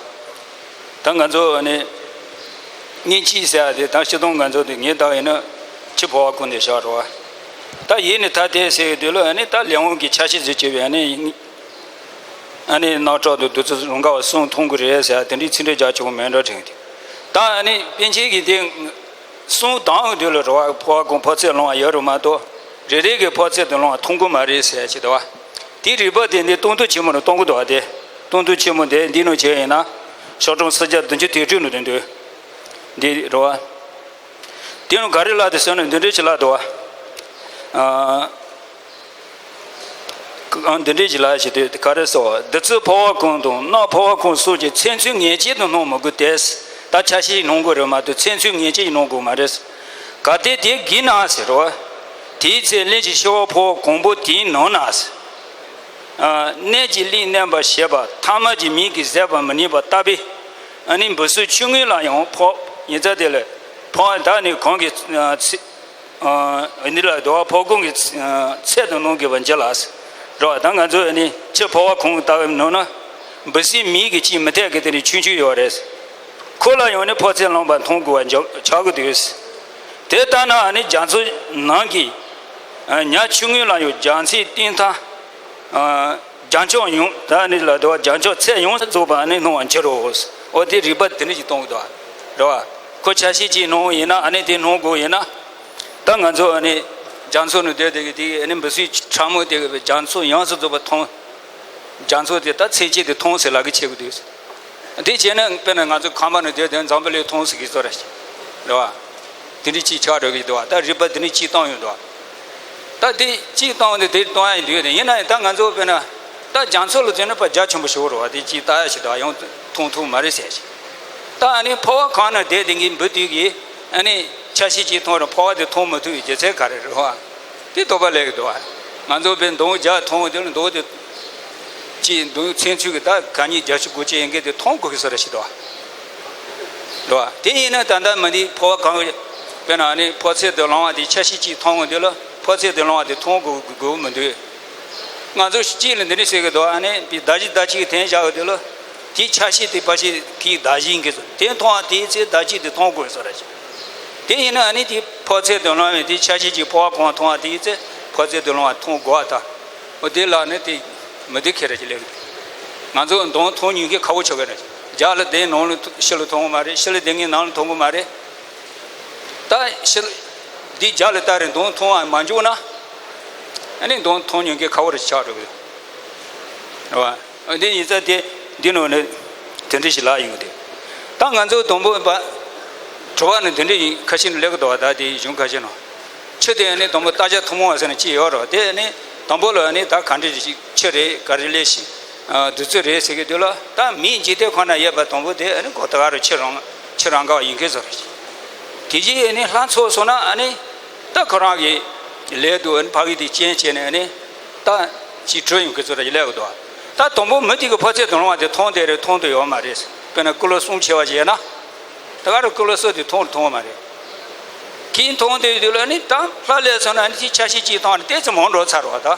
ད་ང་ཚོ་ནི་སྔ་ཕྱི་ཟེར་ཡ་དེ་ད་སྤྱིར་བཏང་ང་ཚོ་དེ་ངས་བལྟས་ཡིན་ན་ཕྱི་ཕོ་བ་ཀུན་ནས་བཞག་འགྲོ་བ། ད་ཡིད་ནི་ཐ་དད་ཟེར་གི་དུས་ལ་ནི་ད་ལས་དབང་གི་ཆ་ཤས་ཟེར་བྱས་པའི་ནི། ཨ་ནི་རྣག་ཁྲག་དང་བདུད་རྩི་རང་ག་བ་གསུམ་མཐོང་གི་རེད་ཟེར་དེ་འདྲའི་ཚིག་འགྲེལ་རྒྱག་ཆོག་མེད་འགྲོ་དྲན་གི། ད་ཨ་ནི་པཎ་ཆེན་གྱིས་དེ་གསུམ་དང་གི་དུས་ལ་རེད་བ། འཕོ་བ་གང་འཕོ་ཚད་ལོང་བ་ཡོད་རུང་མ་གཏོགས་རེ་རེ་གི་འཕོ་ཚད་དུ་ལོང་བ་མཐོང་གི་མ་རེད་ཟེར་གྱི་འདུག་བ། དེའི་རིགས་པ་དེ་འདི་སྟོང་ཐུན་ཆེན་མོ་ནས་སྟོང་གི་འདུག་བ། དེ་སྟོང་ཐུན་ཆེན་མོ་དེ་འདི་ནང་བྱས་ཡིན་ན་ཤོག་གྲངས་སུམ་བརྒྱ་བདུན་ཅུ་དོན་དྲུག་ནང་དོན་དུ་འདི་རེད་བ། དེ་ནང་ག་རེ་ལབ་འདུག་ཟེར་ན་འདི་འདྲ་ཞིག་ལབ་འདུག་བ། ཨ། འདི་འདྲའི་ཞིག་ལ་ཞེས་དུས་ག་རེ་སོ། བདུད་རྩི་འཕོ་བ་གང་དང་རྣག་འཕོ་བ་གང་སོགས་ཀྱི་ཚད་མཚོན་ངེས་ཅན་དུ་སྣང་མི་དགོས་ཏེ། ད་ཆ་ཤས་སྣང་དགོས་རེད་མ་གཏོགས་ཚད་མཚོན་ངེས་ཅན་སྣང་དགོས་མ་རེད། གལ་ཏེ་དེ་བགྱིས་ན་ཟེར་རོ། དེའི་ཚེ་གླིང་གི་ཤི་བ་འཕོ་བ་གང་པོ་དེའི་ནང་ན་ཟེར། ཨ། གནས་ཀྱི་གླིང་མནན་པར་བྱེད་པ་ཐ་མལ་གྱི་མིག་གིས་གཟིགས་པ་མི་ནུས་པ་ལྟ་བུའི། ཨ་ནི་འབུ་སྲིན་ཆུ་ངོས་ལ་ཡང་འཕོ། ཡིན་ཙང་དེ་ལ་འཕོ་བ་དག་ནི་གང་གི་ཚེ། ཨ་ནི་ལ་འདུལ་བ་འཕོ་བ་གང་གི་ཚད་དུ་སྣང་དགོས་པར་འགྱུར་ལ། རེད་བ། ད་ང་ཚོ་ཨ་ནི་ཕྱི་འཕོ་བ་གང་ལྟ་བུའི་ནང་ན་འབུ་སྲིན་མིག་གིས་ཅིས་མི་ཐེག་གི་དེ་ནི་ཆུང་ཆུང་ཡོད་རེད། ཁོ་ལ་ཡང་ནི་འཕོ་ཚད་ལོང་བ་མཐོང་དགོས་པར་འགྱུར་ཆགས་ཀྱི་འདུག་དེ་ལྟ་ན་ཨ་ནི་རྒྱ་མཚོ་ནང་གི་ཉ་ཆུང་ངུ་ལ་ཡང་རྒྱ་མཚོའི་སྟེང་མཐའ། རྒྱ་མཚོ་ཡོངས། ད་ནི་ལ་དེ་བ་རྒྱ་མཚོ་ཚད་ཡོངས་སུ་རྫོགས་པ་ནི་སྣང་བར་འགྱུར་རོ། འོ་དེ་རིགས་པ་དེ་འདྲ་ཞིག་སྟོན་གྱི་འདུག་རེད་བ། ཁོ་ཆ་ཤས་ཅིག་སྣང་ཡིན་ན་ཨ་ནི་དེ་སྣང་དགོས་ཡིན་ན། ད་ང་ཚོ་ཨ་ནི་རྒྱ་མཚོ་ནང་བསྡད་དེ་གི་དེ་ཨ་ནི་འབུ་སྲིན་ཕྲ་མོ་དེ་གི་རྒྱ་མཚོ་ཡོངས་སུ་རྫོགས་པ་མཐོང་། རྒྱ་མཚོ་དེ་ད་ཚད་ཅིག་དེ་མཐོང་ཟེར་ལབ་གི་བྱེད་དགོས་འདུག་དེ་བྱས་ན་དཔེར་ན་ང་ཚོ་ཁང་པ་ནང་བསྡད་དེ་འཛམ་བུ་གླིང་མཐོང་ཟེར་གི་བཟོ་འདྲ་ཞིག་རེད་བ། དེ་འདྲ་ཅིག་ཆགས་འགྲོ་གི་འདུག་བ། ད་རིགས་པ་དེ་འདྲ་ཅིག་བཏང་ཡོང་འདུག་བ། ད་དེ་ཅིག་བཏང་དེ་དེ་གཏོང་ཡ་ཡིན་འདུག་དེ་ཡིན་ན་ཡང་ད་ང་ཚོ་དཔེར་ན་ད་རྒྱ་མཚོ་ལ་བརྩིས་ན་ཕར་རྒྱ་ཆེན་པོ་ཞིག་རེད་བ། དེ་ཅིག་ལྟ་ཡ་ཞིག་འདུག་བ། ཡང་མཐོང་ཐུབ་མ་རེད་ཟེར་ཞིག་ད་ཨ་ནི་འཕོ་བ་གང་ན་བསྡད་དེ་གི་འབུ་དུས་ཀྱི་ཨ་ནི་ཆ་ཤས་ཅིག་མཐོང་རུང་འཕོ་བ་དེ་མཐོང་མི་ཐུབ་པའི་རྒྱུ་མཚན་ག་རེ་རེད་བ། དེ་དོགས་པ་སླེབས་ཀྱི་འདུག་བ། ང་ཚོ་དཔེར་མདོང་བརྒྱ་མཐོང་དེ་ལ་མདོང་དེ་ཅིག་མདོང་ཚད་མཚོན་གྱི་ད་ག་ཉིས་བརྒྱད་ཅུ་དགུ་བཅུ་ཡན་གྱི་དེ་མཐོང་དགོས་ཀྱི་བཟོ་འདྲ་ཞིག་འདུག་བ། རེད་བ། དེ་ཡིན་ན་ད་ལྟ་མི་འདི་འཕོ་བ་གང་གི་དཔེར་ན་ཨ་ནི་འཕོ་ཚད་དུ་ལོང་བ་དེ་ཆ་ཤས་ཅིག་མཐོང་གི་འདུག་ལ། འཕོ་ཚད་དུ་ལོང་བ་དེ་མཐོང་དགོས་དགོས་མི་འདུག་ང་ཚོ་གཅིག་ལ་འདི་འདྲ་ཟེར་གི་འདུག་ཨ་ནི་བདག་གཞན་བདག་གཅིག་གི་དོན་བཞག་གི་འདུག་ལ། དེའི་ཆ་ཤས་དེ་ཕལ་ཆེར་གི་བདག་གཞན་གྱི་བཟོ་དེ་མཐོང་བ་དེའི་ཚེ་བདག་གཅིག་དེ་མཐོང་དགོས་བཟོ་འདྲ་ཞིག་དེ་ཡིན་ན་ཨ་ནི་དེ་འཕོ་ཚད་དུ་ལོང་བའི་དེ་ཆ་ཤས་ཀྱི་འཕོ་བ་གང་མཐོང་བ་དེའི་ཚེ་འཕོ་ཚད་དུ་ལོང་བ་མཐོང་དགོས་བ་དང་། འོ་དེ་ལ་ནི་དེ་མི་འདི་ཁེ་རེ་ཅི་ལེགས། ང་ཚོ་མདོང་མཐོང་ཉུང་གི་ཁ་བོ་ཆོག་གི་རེད། རྒྱ་ལ་བསྡད་ནང་ལ་ཕྱི་ལ་མཐོང་གི་མ་རེད། ཕྱི་ལ་བསྡད་ངའི་ནང་ལ་མཐོང་གི་མ་རེད། ད་ཕྱི་ལ་འདི་རྒྱ་ལ་ལྟ་རེ་མདོང་མཐོང་བ་མ་འཇུག་ན། ཨ་ནི་མདོང་མཐོང་ཉུང་གི་ཁ་བོ་རེ་ཆགས་འགྲོ་གི་རེད་བ། འདི་ཡིན་ཙང་དེ་འདི་ནང་ནས་དེ་འདྲ་ཞིག་ལ་ཡོང་གི་འདུག་ད་ང་ཚོ་དང་པོ་པ་དྲི་བ་ནི་འདི་འདྲ་ཡིན་ཁ་ཤས་ནས་སླེབས་གི་འདུག་བ། ད་དེ་གཞུང་ཁ་ཤས་ནང་ཆུ་དེ་ནི་དང་པོ་རྟ་ལྕག་ཐུན་མོང་བ་ཟེར་ནས་ཅི་ཡོད་རོགས་དེ་ནི་དང་པོ་ལ་ནི་ད་ག་འདྲ་ཞིག་ཆུ་རེད་ག་རེ་ལས་ཤིང་བདུད་རྩི་རེད་ཟེར་གི་འདུག་ལ། ད་མིའི་འཇིག་རྟེན་ཁོ་ན་ཡོད་པ་དང་པོ་དེ་ནི་གོ་ད་ག་རུ་ཆུ་རང་ཆུ་རང་ག་བ་ཡིན་གི་ཟེར་རེད། དེ་རྗེས་ནི་ལྷ་ཚོགས་སོང་ན་ཨ་ནི་ད་ཁོ་རང་གི་ལས་དུ་ཨ་ནི་ཕ་གི་དེ་རྐྱེན་བྱས་ནས་ཨ་ནི། ད་ཅིག་གྲོལ་ཡོང་གི་ཚོད་ལ་ཡི་ལས་འོ་དོ། ད་དང་པོ་མུ་སྟེགས་ཀྱི་འཕོ་ཚད་དུ་ལོང་བ་དེ་མཐོང་དེ་རེད་མཐོང་དུ་ཡོད་མ་རེད། དཔེར་ན་ཀུ་ལོ་གསུམ་ཆེ་བ་ཞིག་ཡོད་ན། ད་ག་རུ་ཀུ་ལོ་གསུམ་དེ་མཐོང་མཐོང་བ་མ་རེད། ཁྱིམ་མཐོང་དེ་དུས་ལ་ནི་ད་ལྷ་ལས་སོང་ན་ནི་ཅིག་ཆ་ཤས་ཅིག་མཐོང་ནས་ཏོག་ཙམ་མང་འགྲོ་ཚར་བ་ད།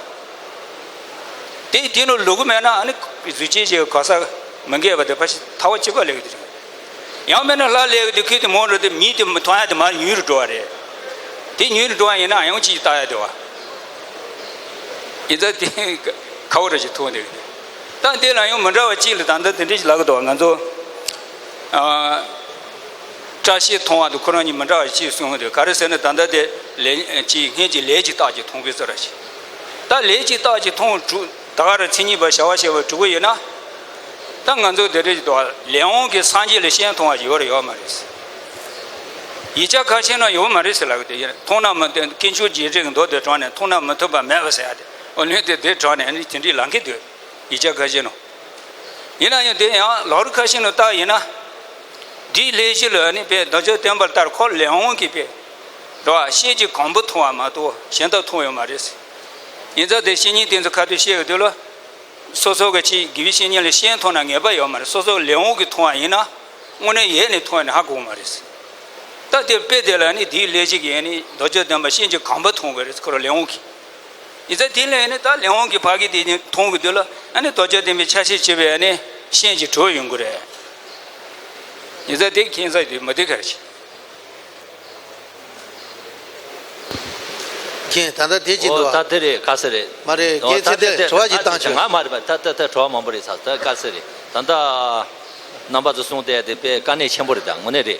དེ་དེ་ནི་ལུ་གུ་མེད་ན་ནི་གཟུགས་ཅན་ཞིག་གོ་ས་མི་འགལ་བ་དེ་ཕ་ཤི་ཐ་བ་གཅིག་པ་ལས་ཀྱི་དེ་རེད། ཡང་མིན་ན་ལྷ་ལས་ཀྱི་དེ་ཁུལ་དེ་མང་འགྲོ་དེ་མིའི་དེ་མི་མཐོང་ཡ་དེ་མར་ཉུལ་རུ་འགྲོ་བ་རེད། དེ་ཉུལ་རུ་འགྲོ་བ་ཡིན་ན་ཡང་ཅིག་ལྟ་ཡ་དེ་བ། ཡིན་ཙང་དེ་ཁ་བོ་ར་ཞིག་མཐོང་དེ་གི་དེ། ད་དེ་ལ་ཡང་མི་འདྲ་བ་གཅིག་ལ་ད་ལྟ་དེ་འདྲ་ཞིག་ལབ་གི་འདུག་ང་ཚོ་ཨ་བཀྲ་ཤིས་མཐོང་བ་དང་ཁོ་རང་གཉིས་མི་འདྲ་བ་གཅིག་གསུངས་གི་འདུག་ག་རེ་ཟེར་ན་ད་ལྟ་དེ་ལས་ཅིག་སྔོན་གྱི་ལས་ཀྱི་རྟགས་ཀྱིས་མཐོང་གི་ཟེར་ར་ཞིག་ད་ལས་ཀྱི་རྟགས་ཀྱིས་མཐོང་དྲུག་ད་ག་ར་མཚན་ཉིད་པ་བྱ་བ་བྱས་པ་དྲུག་པོ་ཡིན་ན། ད་ང་ཚོ་དེ་རེད་ཀྱི་འདུག་ལས་དབང་གིས་སངས་རྒྱས་ལ་ཤན་མཐོང་བ་ཞིག་ཡོད་རེད་ཡོད་མ་རེད། ཡིག་ཆ་ཁ་ཤས་ན་ཡོད་མ་རེད་ཟེར་ལབ་གི་དེ་ཡིན་མཐོང་ན་མི་བདེན་དཀོན་མཆོག་རྗེས་དྲན་གྱི་མདོ་དེ་དྲངས་ནས་མཐོང་ན་མི་ཐུབ་པ་མེད་པ་ཟེར་ཡ་དེ་འོ་ལུས་དེ་དེ་དྲངས་ནས་ནི་དེ་འདྲའི་ལང་གི་འདུག་ཡིག་ཆ་ཁ་ཤས་ནང་། ཡིན་ན་ཡང་དེ་ཡང་ལག་རིས་ཁ་ཤས་ནང་བལྟ་ཡིན་ན། འདིའི་ལས་གཞི་ལ་ནི་དཔེ་རྡོ་རྗེ་བསྟན་པ་ལྟར་ཁོ་ལས་དབང་གིས་དཔེ། རེད་བ་ཤེས་ཀྱི་གང་པོ་མཐོང་བ་མ་གཏོགས་གཞན་དག་མཐོང་ཡོད་མ་རེད། ཡིན་ཙང་དེ་བཤེས་གཉེན་དེ་ཚོ་ཁ་ཐུག་བཤད་ཡོད་དུས་ལ། སོ་སོ་གི་ཅིག་དགེ་བའི་བཤེས་གཉེན་ལ་ཤན་མཐོང་ན་ངེས་པ་ཡོད་མ་རེད། སོ་སོ་ལས་དབང་གིས་མཐོང་བ་ཡིན་ན། དངོས་གནས་ཡེ་ནས་མཐོང་ཡ་ནི་ཧ་གོ་གི་མ་རེད། ད་དེ་དཔེ་དེ་ལ་ནི་དེའི་ལས་གཞི་གིས་ནི་རྡོ་རྗེ་བསྟན་པ་ཤེས་ཀྱི་གང་པོ་མཐོང་དགོས་རེད་ཁོ་རང་ལས་དབང་གིས། ཡིན་ཙང་དེ་ལས་ནི་ད་ལས་དབང་གི་ཕ་གི་དེ་ནི་མཐོང་གི་དུས་ལ་ཨ་ནི་རྡོ་རྗེ་བསྟན་པའི་ཆ་ཤས་ཆེ་བས་ནི་ཤན་གྱི་གྲོལ་ཡོང་གི་རེད། ཡིན་ཙང་དེ་ཁྱད་མཚར་དེ་མི་དེ་ག་རེ་བྱེད། མཁན་ད་ལྟ་དེ་ཅི་འོ་འདུག་ད་དེ་རེད། ག་ས་རེད། མ་རེད། ཨོ་རྒན་ཚེ་བརྟན་དྲི་བ་ཅིག་བཏང་ཆོག་ང་མ་རེད་པ། ད་ད་ད་དྲི་བ་མང་པོ་རེད། ཚ་ད་ག་ས་རེད། ད་ད་རྣམ་པ་ཚོ་གསུངས་བསྡད་དེ་དཔེ་དཀའ་གནད་ཆེན་པོ་རེད། ད་དངོས་གནས་རེད།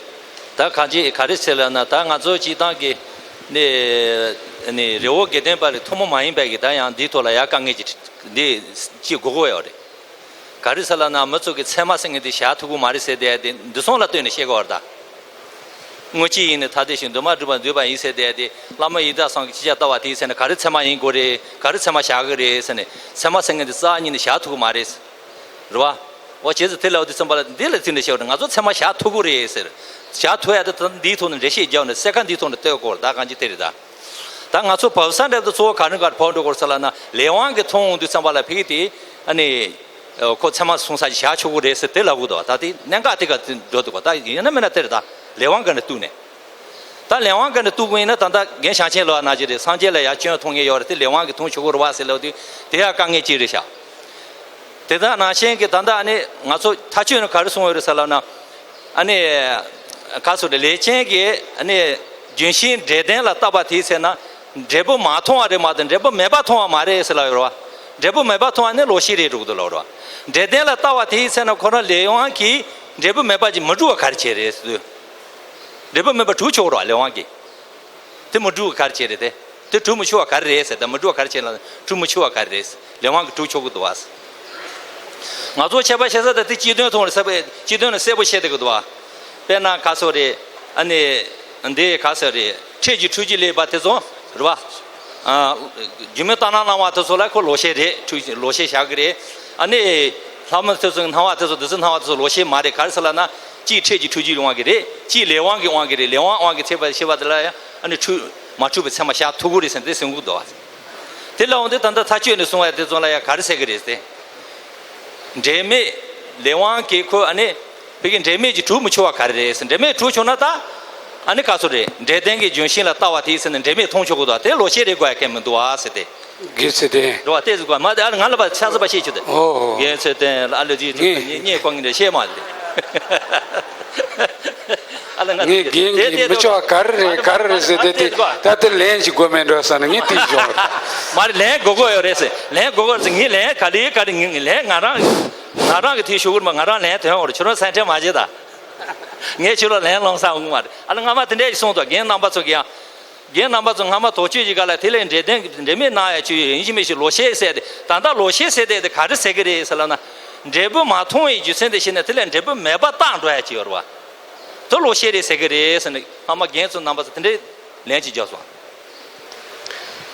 ད་གང་ཅི་ག་རེ་ཟེར་ལབ་ན། ད་ང་ཚོ་སྤྱིར་བཏང་གི་ནི་ནི་རི་བོ་དགེ་ལྡན་པ་ལས་ཐུན་མོང་མ་ཡིན་པའི་གི་ད་ཡང་འདིའི་ཐོག་ལ་ཡ་དཀའ་ངལ་ཅིག་འདི་ཅིག་དགོས་ཀྱི་ཡོད་རེད། ག་རེ་ཟེར་ལབ་ན་མི་ཚོ་གི་ཚད་མ་ཟེར་མཁན་དེ་བཞག་ཐུབ་ཀྱི་མ་རེད་ཟེར་བསྡད་དེ་འདི་སོང་ལ་ལྟོས་ནས་བཤད་དགོས་པ་རེད་ད། དངོས་གཞི་ཡིན་ནི་ཐ་དད་ཞིང་འདུས་མ་གྲུབ་པར་འདོད་པ་ཡིན་ཟེར་བསྡད་དེ། བླ་མ་ཡི་དྭགས་སང་གི་ཅི་བྱ་ལྟ་བ་དེ་ཟེར་ནས་ག་རེ་ཚད་མ་ཡིན་དགོས་རེད། ག་རེ་ཚད་མ་བཞག་གི་རེད་ཟེར་ནས། ཚད་མ་ཟེར་མཁན་དེ་རྩ་ཉིད་ནས་བཞག་ཐུབ་ཀྱི་མ་རེད། རེད་བ། འོ་བྱས་ཙང་དེ་ལ་འོ་དེ་ཚན་པ་ལ་འདི་ལ་ཚིག་འདི་བཤད་པ་རེད། ང་ཚོ་ཚད་མ་བཞག་ཐུབ་ཀྱི་རེད་ཟེར། བཞག་ཐུབ་ཡ་དེ་ད་འདིའི་ཐོག་ནས་འགྲེལ་བཤད་རྒྱབ་ནས་གསལ་ཁ་འདིའི་ཐོག་ནས་སྟོན་དགོས་རེད། ད་གང་ཅི་དེ་རེད་ད། ད་ང་ཚོ་བབས་ས་འདྲ་དུ་གཙོ་བོ་ག་རེ་ག་རེ་བབས་འགྲོ་དགོས་ས་ལབ་ན། ལས་དབང་གི་མཐོང་འོང་དུས་ཙམ་པ་ལ་ཕ་གི་དེ་ཨ་ནི་ཁོ་ཚད་མ་གསུང་ས་ཅིག་བཞག་ཆོག་གི་རེད་ཟེར་དེ་ལབ་གི་འདུག་ད་དེ་གནད་འགག་དེ་ག་དེ་འགྲོ་འདུག་ད་ཡིན་ན་མིན་ན་དེ་རེད་ད། ལས་དབང་ག་ནས་གཏུགས་ནས། ད་ལས་དབང་ག་ནས་གཏུགས་དགོས་ཡིན་ན། ད་ལྟ་རྒན་ཞང་ཆེན་ལོ་ན་ཅི་རེད། སངས་རྒྱས་ལ་ཡ་སྐྱོན་མཐོང་མཁན་ཡོད་རེད། དེ་ལས་དབང་གིས་མཐོང་ཆོག་གི་རེད་བ་ཟེར་ལབ་དུས་དེ་ཡ་དཀའ་ངལ་ཅིག་རེད་ཤག་དེ་དག་ནང་བཞིན་གྱི་ད་ལྟ་ཨ་ནི་ང་ཚོ་ཐག་གཅོད་ནི་ག་རེ་གསུངས་ཡོད་རེད་ཟེར་ལབ་ན། ཨ་ནི་ག་སོ་རེད། ལས་ཅན་གྱི་ཨ་ནི་ལྗོན་ཤིང་འབྲས་ལྡན་ལ་བཏགས་པ་དེའི་ཚེ་ན་འབྲས་བུ་མ་མཐོང་བ་རེད་མ་གཏོགས་འབྲས་བུ་མེད་པ་མཐོང་བ་མ་རེད་ཟེར་ལབ་ཡོད་རེད་བ། འབྲས་བུ་མེད་པ་མཐོང་བ་ནི་ལོག་ཤེས་རེད་འགྲོ་གི་འདུག་ལབ་རེད་བ། འབྲས་ལྡན་ལ་བཏགས་པ་དེའི་ཚེ་ན་ཁོ་རང་ལས་དབང་གིས་འབྲས་བུ་མེད་པ་ཅིག་མི་འགྲུབ་པ་ག་རེ་བྱས་རེད་ཟེར་དུས། འབྲས་བུ་མེད་པ་གྲུབ་ཆོག་རེད་བ་ལས་དབང་གིས། དེ་མི་འགྲུབ་ག་རེ་བྱས་རེད་དེ། དེ་གྲུབ་མི་ཆོག་པ་ག་རེ་རེད་ཟེར། ད་མི་འགྲུབ་པ་ག་རེ་བྱས་ལབ་ན་གྲུབ་མི་ཆོག་པ་ག་རེ་རེད་ཟེར། ལས་དབང་གིས་གྲུབ་ཆོག་གི་འདུག་བ། ང་ཚོ་ཁྱད་པར་བཤད་ས་དེ་དེ་སྤྱི་དོན་མཐོང་རེད་ཟེར་བས། སྤྱི་དོན་ལ་གསལ་པོ་བཤད་བསྡད་གི་འདུག་བ། དཔེར་ན་ག་སོ་རེད། ཨ་ནི་འདི་ག་སོ་རེད། ཁྲིད་ཀྱི་ཁྲུས་ཀྱི་ལས་པ་དེ་ཚོ་རེད་བ། ཨ། རྒྱུད་སྨིན་བརྟན་ན་གནང་བ་དེ་ཚོ་ལ་ཁོ་ལོག་ཤེས་རེད། ཁྲུས་ལོག་ཤེས་བཞག་གི་རེད། ཨ་ནི་ལྷ་མོ་དེ་ཚོ་སྣང་བ་དེ་ཚོ་བདུད་རྩི་སྣང་བ་དེ་ཚོ་ལོག་ཤེས་མ་རེད། ག་རེ་ཟེར་ལབ་ན། གཅིག་ཁྲིད་ཀྱི་ཁྲུས་ཀྱི་དབང་གིས་རེད། གཅིག་ལས་དབང་གི་དབང་གིས་རེད། ལས་དབང་དབང་གིས་ཚེ་བ་ཤེས་པ་དེ་ལ་ཡང་ཨ་ནི་ཁྲུས་མ་ཁྲུས་པའི་ཚད་མ་བཞག་ཐུབ་ཀྱི་རེད་ཟེར་དེ་གསུང་གི་འདུག་བ། དེ་ལ་འོང་དུས་ད་ལྟ་ཐག་གཅོད་ནས་གསུང་བ་དེ་ཚོ་ལ་ཡང་ག་རེ་ཟེར་གི་རེད་ཟེར། འབྲས་མེད་ལས་དབང་གིས་ཁོ་ཨ་ནི་བོད་ཀྱི་འབྲས་མེད་ཀྱི་གྲུབ་མི་ཆོག་པ་ག་རེ་རེད་ཟེར། འབྲས་མེད་གྲུབ་ཆོག་ན་ད་ཨ་ནི་ག་ཚོད་རེད། འབྲས་ལྡན་གྱི་ལྗོན་ཤིང་ལ་ལྟ་བ་དེའི་ཚེ་ནི་འབྲས་མེད་མཐོང་ཆོག་གི་འདུག་དེ་ལོག་ཤེས་རེད་དགོས་ཡ་གལ་མི་འདུག་ཨ་ཟེར་ཏེ། དགེ་ཚེ་བརྟན། འགྲོ་བ་ལྟས་སུ་དགོས་མ་དེ་ཨ་ནི་ང་ལ་བ་ཆ་ཚ་པ་ཤེས་ཆུ་དེ། ཨོ། དགེ་ཚེ་བརྟན་ལ་ཨ་ལོ་ཇི་ངས་ངས་ཀོ་ངི་འདྲ་ཤེས་མ་དེ། ཨ་ལ་ང་ངས་རྒན་གྱིས་མི་ཆོག་ག་རེ་རེད་ག་རེ་རེད་ཟེར་དེ་དེ་ད་དེ་ལན་ཞིག་དགོས་མེད་འགྲོ་ས་ནི་ངས་དེ་བྱུང་། མ་རེད། ལན་དགོས་དགོས་ཡོད་རེད་ཟེར། ལན་དགོས་དགོས་རེད་ཟེར། ངས་ལན་ག་ལེ་ག་རེ་ངས་ལན་ང་རང་ང་རང་གི་དེ་ཞུ་གི་རེད་མ། ང་རང་ལན་དོན་འོར་ཁྱོད་རང་སེམས་ཁྲལ་མ་བྱེད་ད། ངས་ཁྱོད་ལ་ལན་སློང་ས་འོང་མ་རེད། ཨ་ལ་སྔ་མ་དེ་འདྲ་ཞིག་གསུངས་འདུག་རྒན་རྣམ་པ་ཚོ་གིས་ཡང་། རྒན་རྣམ་པ་ཚོ་སྔ་མ་དོགས་གཅོད་ཀྱི་སྒང་ལ་དེ་ལས་འབྲས་ལྡན་འབྲས་མེད་གནང་ཡ་ཆོས་ཡིན་གཅིག་མིན་གཅིག་ལོག་ཤེས་ཟེར་ཏེ། ད་ལྟ་ལོག་ཤེས་ཟེར་ཏེ་དེ་ག་རེ་ཟེར་གི་རེད་ཟེར་ལབ་ན། འབྲས་བུ་མ་མཐོང་བའི་རྒྱུ་མཚན་དེ་ཤེས་ནས་དེ་ལས་འབྲས་བུ་མེད་པ་བཏགས་འགྲོ་ཡ་ཅིག་ཡོད་རེད་བ། དེ་ལོག་ཤེས་རེད་ཟེར་གི་རེད་ཟེར་ནས་སྔ་མ་རྒན་ཚོ་རྣམ་པ་ཚོ་དེ་འདྲའི་ལན་ཅིག་རྒྱབ་སོང་།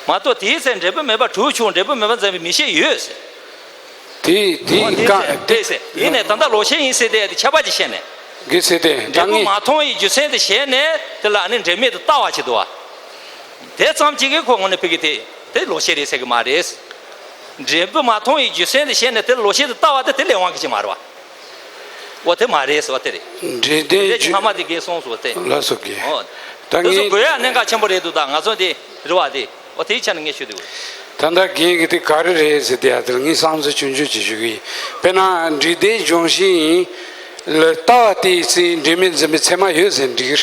མ་གཏོགས་དེའི་ཚེ་འབྲས་བུ་མེད་པ་གྲུབ་ཆོག་འབྲས་བུ་མེད་པ་འཛིན་པའི་མི་ཤེས་ཡོད་ཟེར། དེ་དེ་འོ་དེ་ག་ཚེ་དེ་ཚེ་ཡིན་ནས་ད་ལྟ་ལོག་ཤེས་ཡིན་ཟེར་དེ་དེ་ཁྱབ་པ་ཅིག་བཤད་ནས། དགེ་ཚེ་བརྟན་ད་འབྲས་བུ་ངས་མ་མཐོང་བའི་རྒྱུ་མཚན་དེ་བྱས་ནས་དེ་ལ་ཨ་ནི་འབྲས་མེད་དུ་ལྟ་བ་བྱེད་དོ་བ། དེ་ཙམ་གཅིག་གིས་ཁོ་དངོས་གནས་ཕ་གི་དེ་དེ་ལོག་ཤེས་རེད་ཟེར་གི་མ་རེད། འབྲས་བུ་མ་མཐོང་བའི་རྒྱུ་མཚན་དེ་བྱས་ནས་དེ་ལོག་ཤེས་དུ་ལྟ་བ་དེ་དེ་ལས་དབང་གི་ཅིག་མ་རེད་བ། འོ་དེ་མ་རེད་ཟེར་བ་དེ་རེད། འབྲས་ལྡན་དེ་རྗེས་ཀྱི་རྒྱུ་ཕ་མ་དེ་གས་གསུངས་སོ་དེ། ལགས་སོ་དགེ། ཨོ། ད་དེ་ཚོ་ངས་དགོས་ཡ་གནད་འགག་ཆེན་པོ་རེད་འདུག་ད་ང་ཚོ་དེ་རེད་བ་དེ། ཨོ་དེའི་ཆ་ནས་ངས་ཞུ་དེ་དགོས། ད་ལྟ་རྒན་གྱིས་དེ་ག་རེ་རེད་ཟེར་དེ་ཡ་དེར་ངས་བསམ་ཚུལ་ཆུང་ཆུང་ཅིག་ཞུ་གི་ཡིན། དཔེར་ན་འབྲས་ལྡན་ལྗོན་ཤིང་ལ་ལྟ་བ་དེའི་ཚེ་འབྲས་མེད་འཛིན་པའི་ཚད་མ་ཡོད་ཟེར་འགྲིག་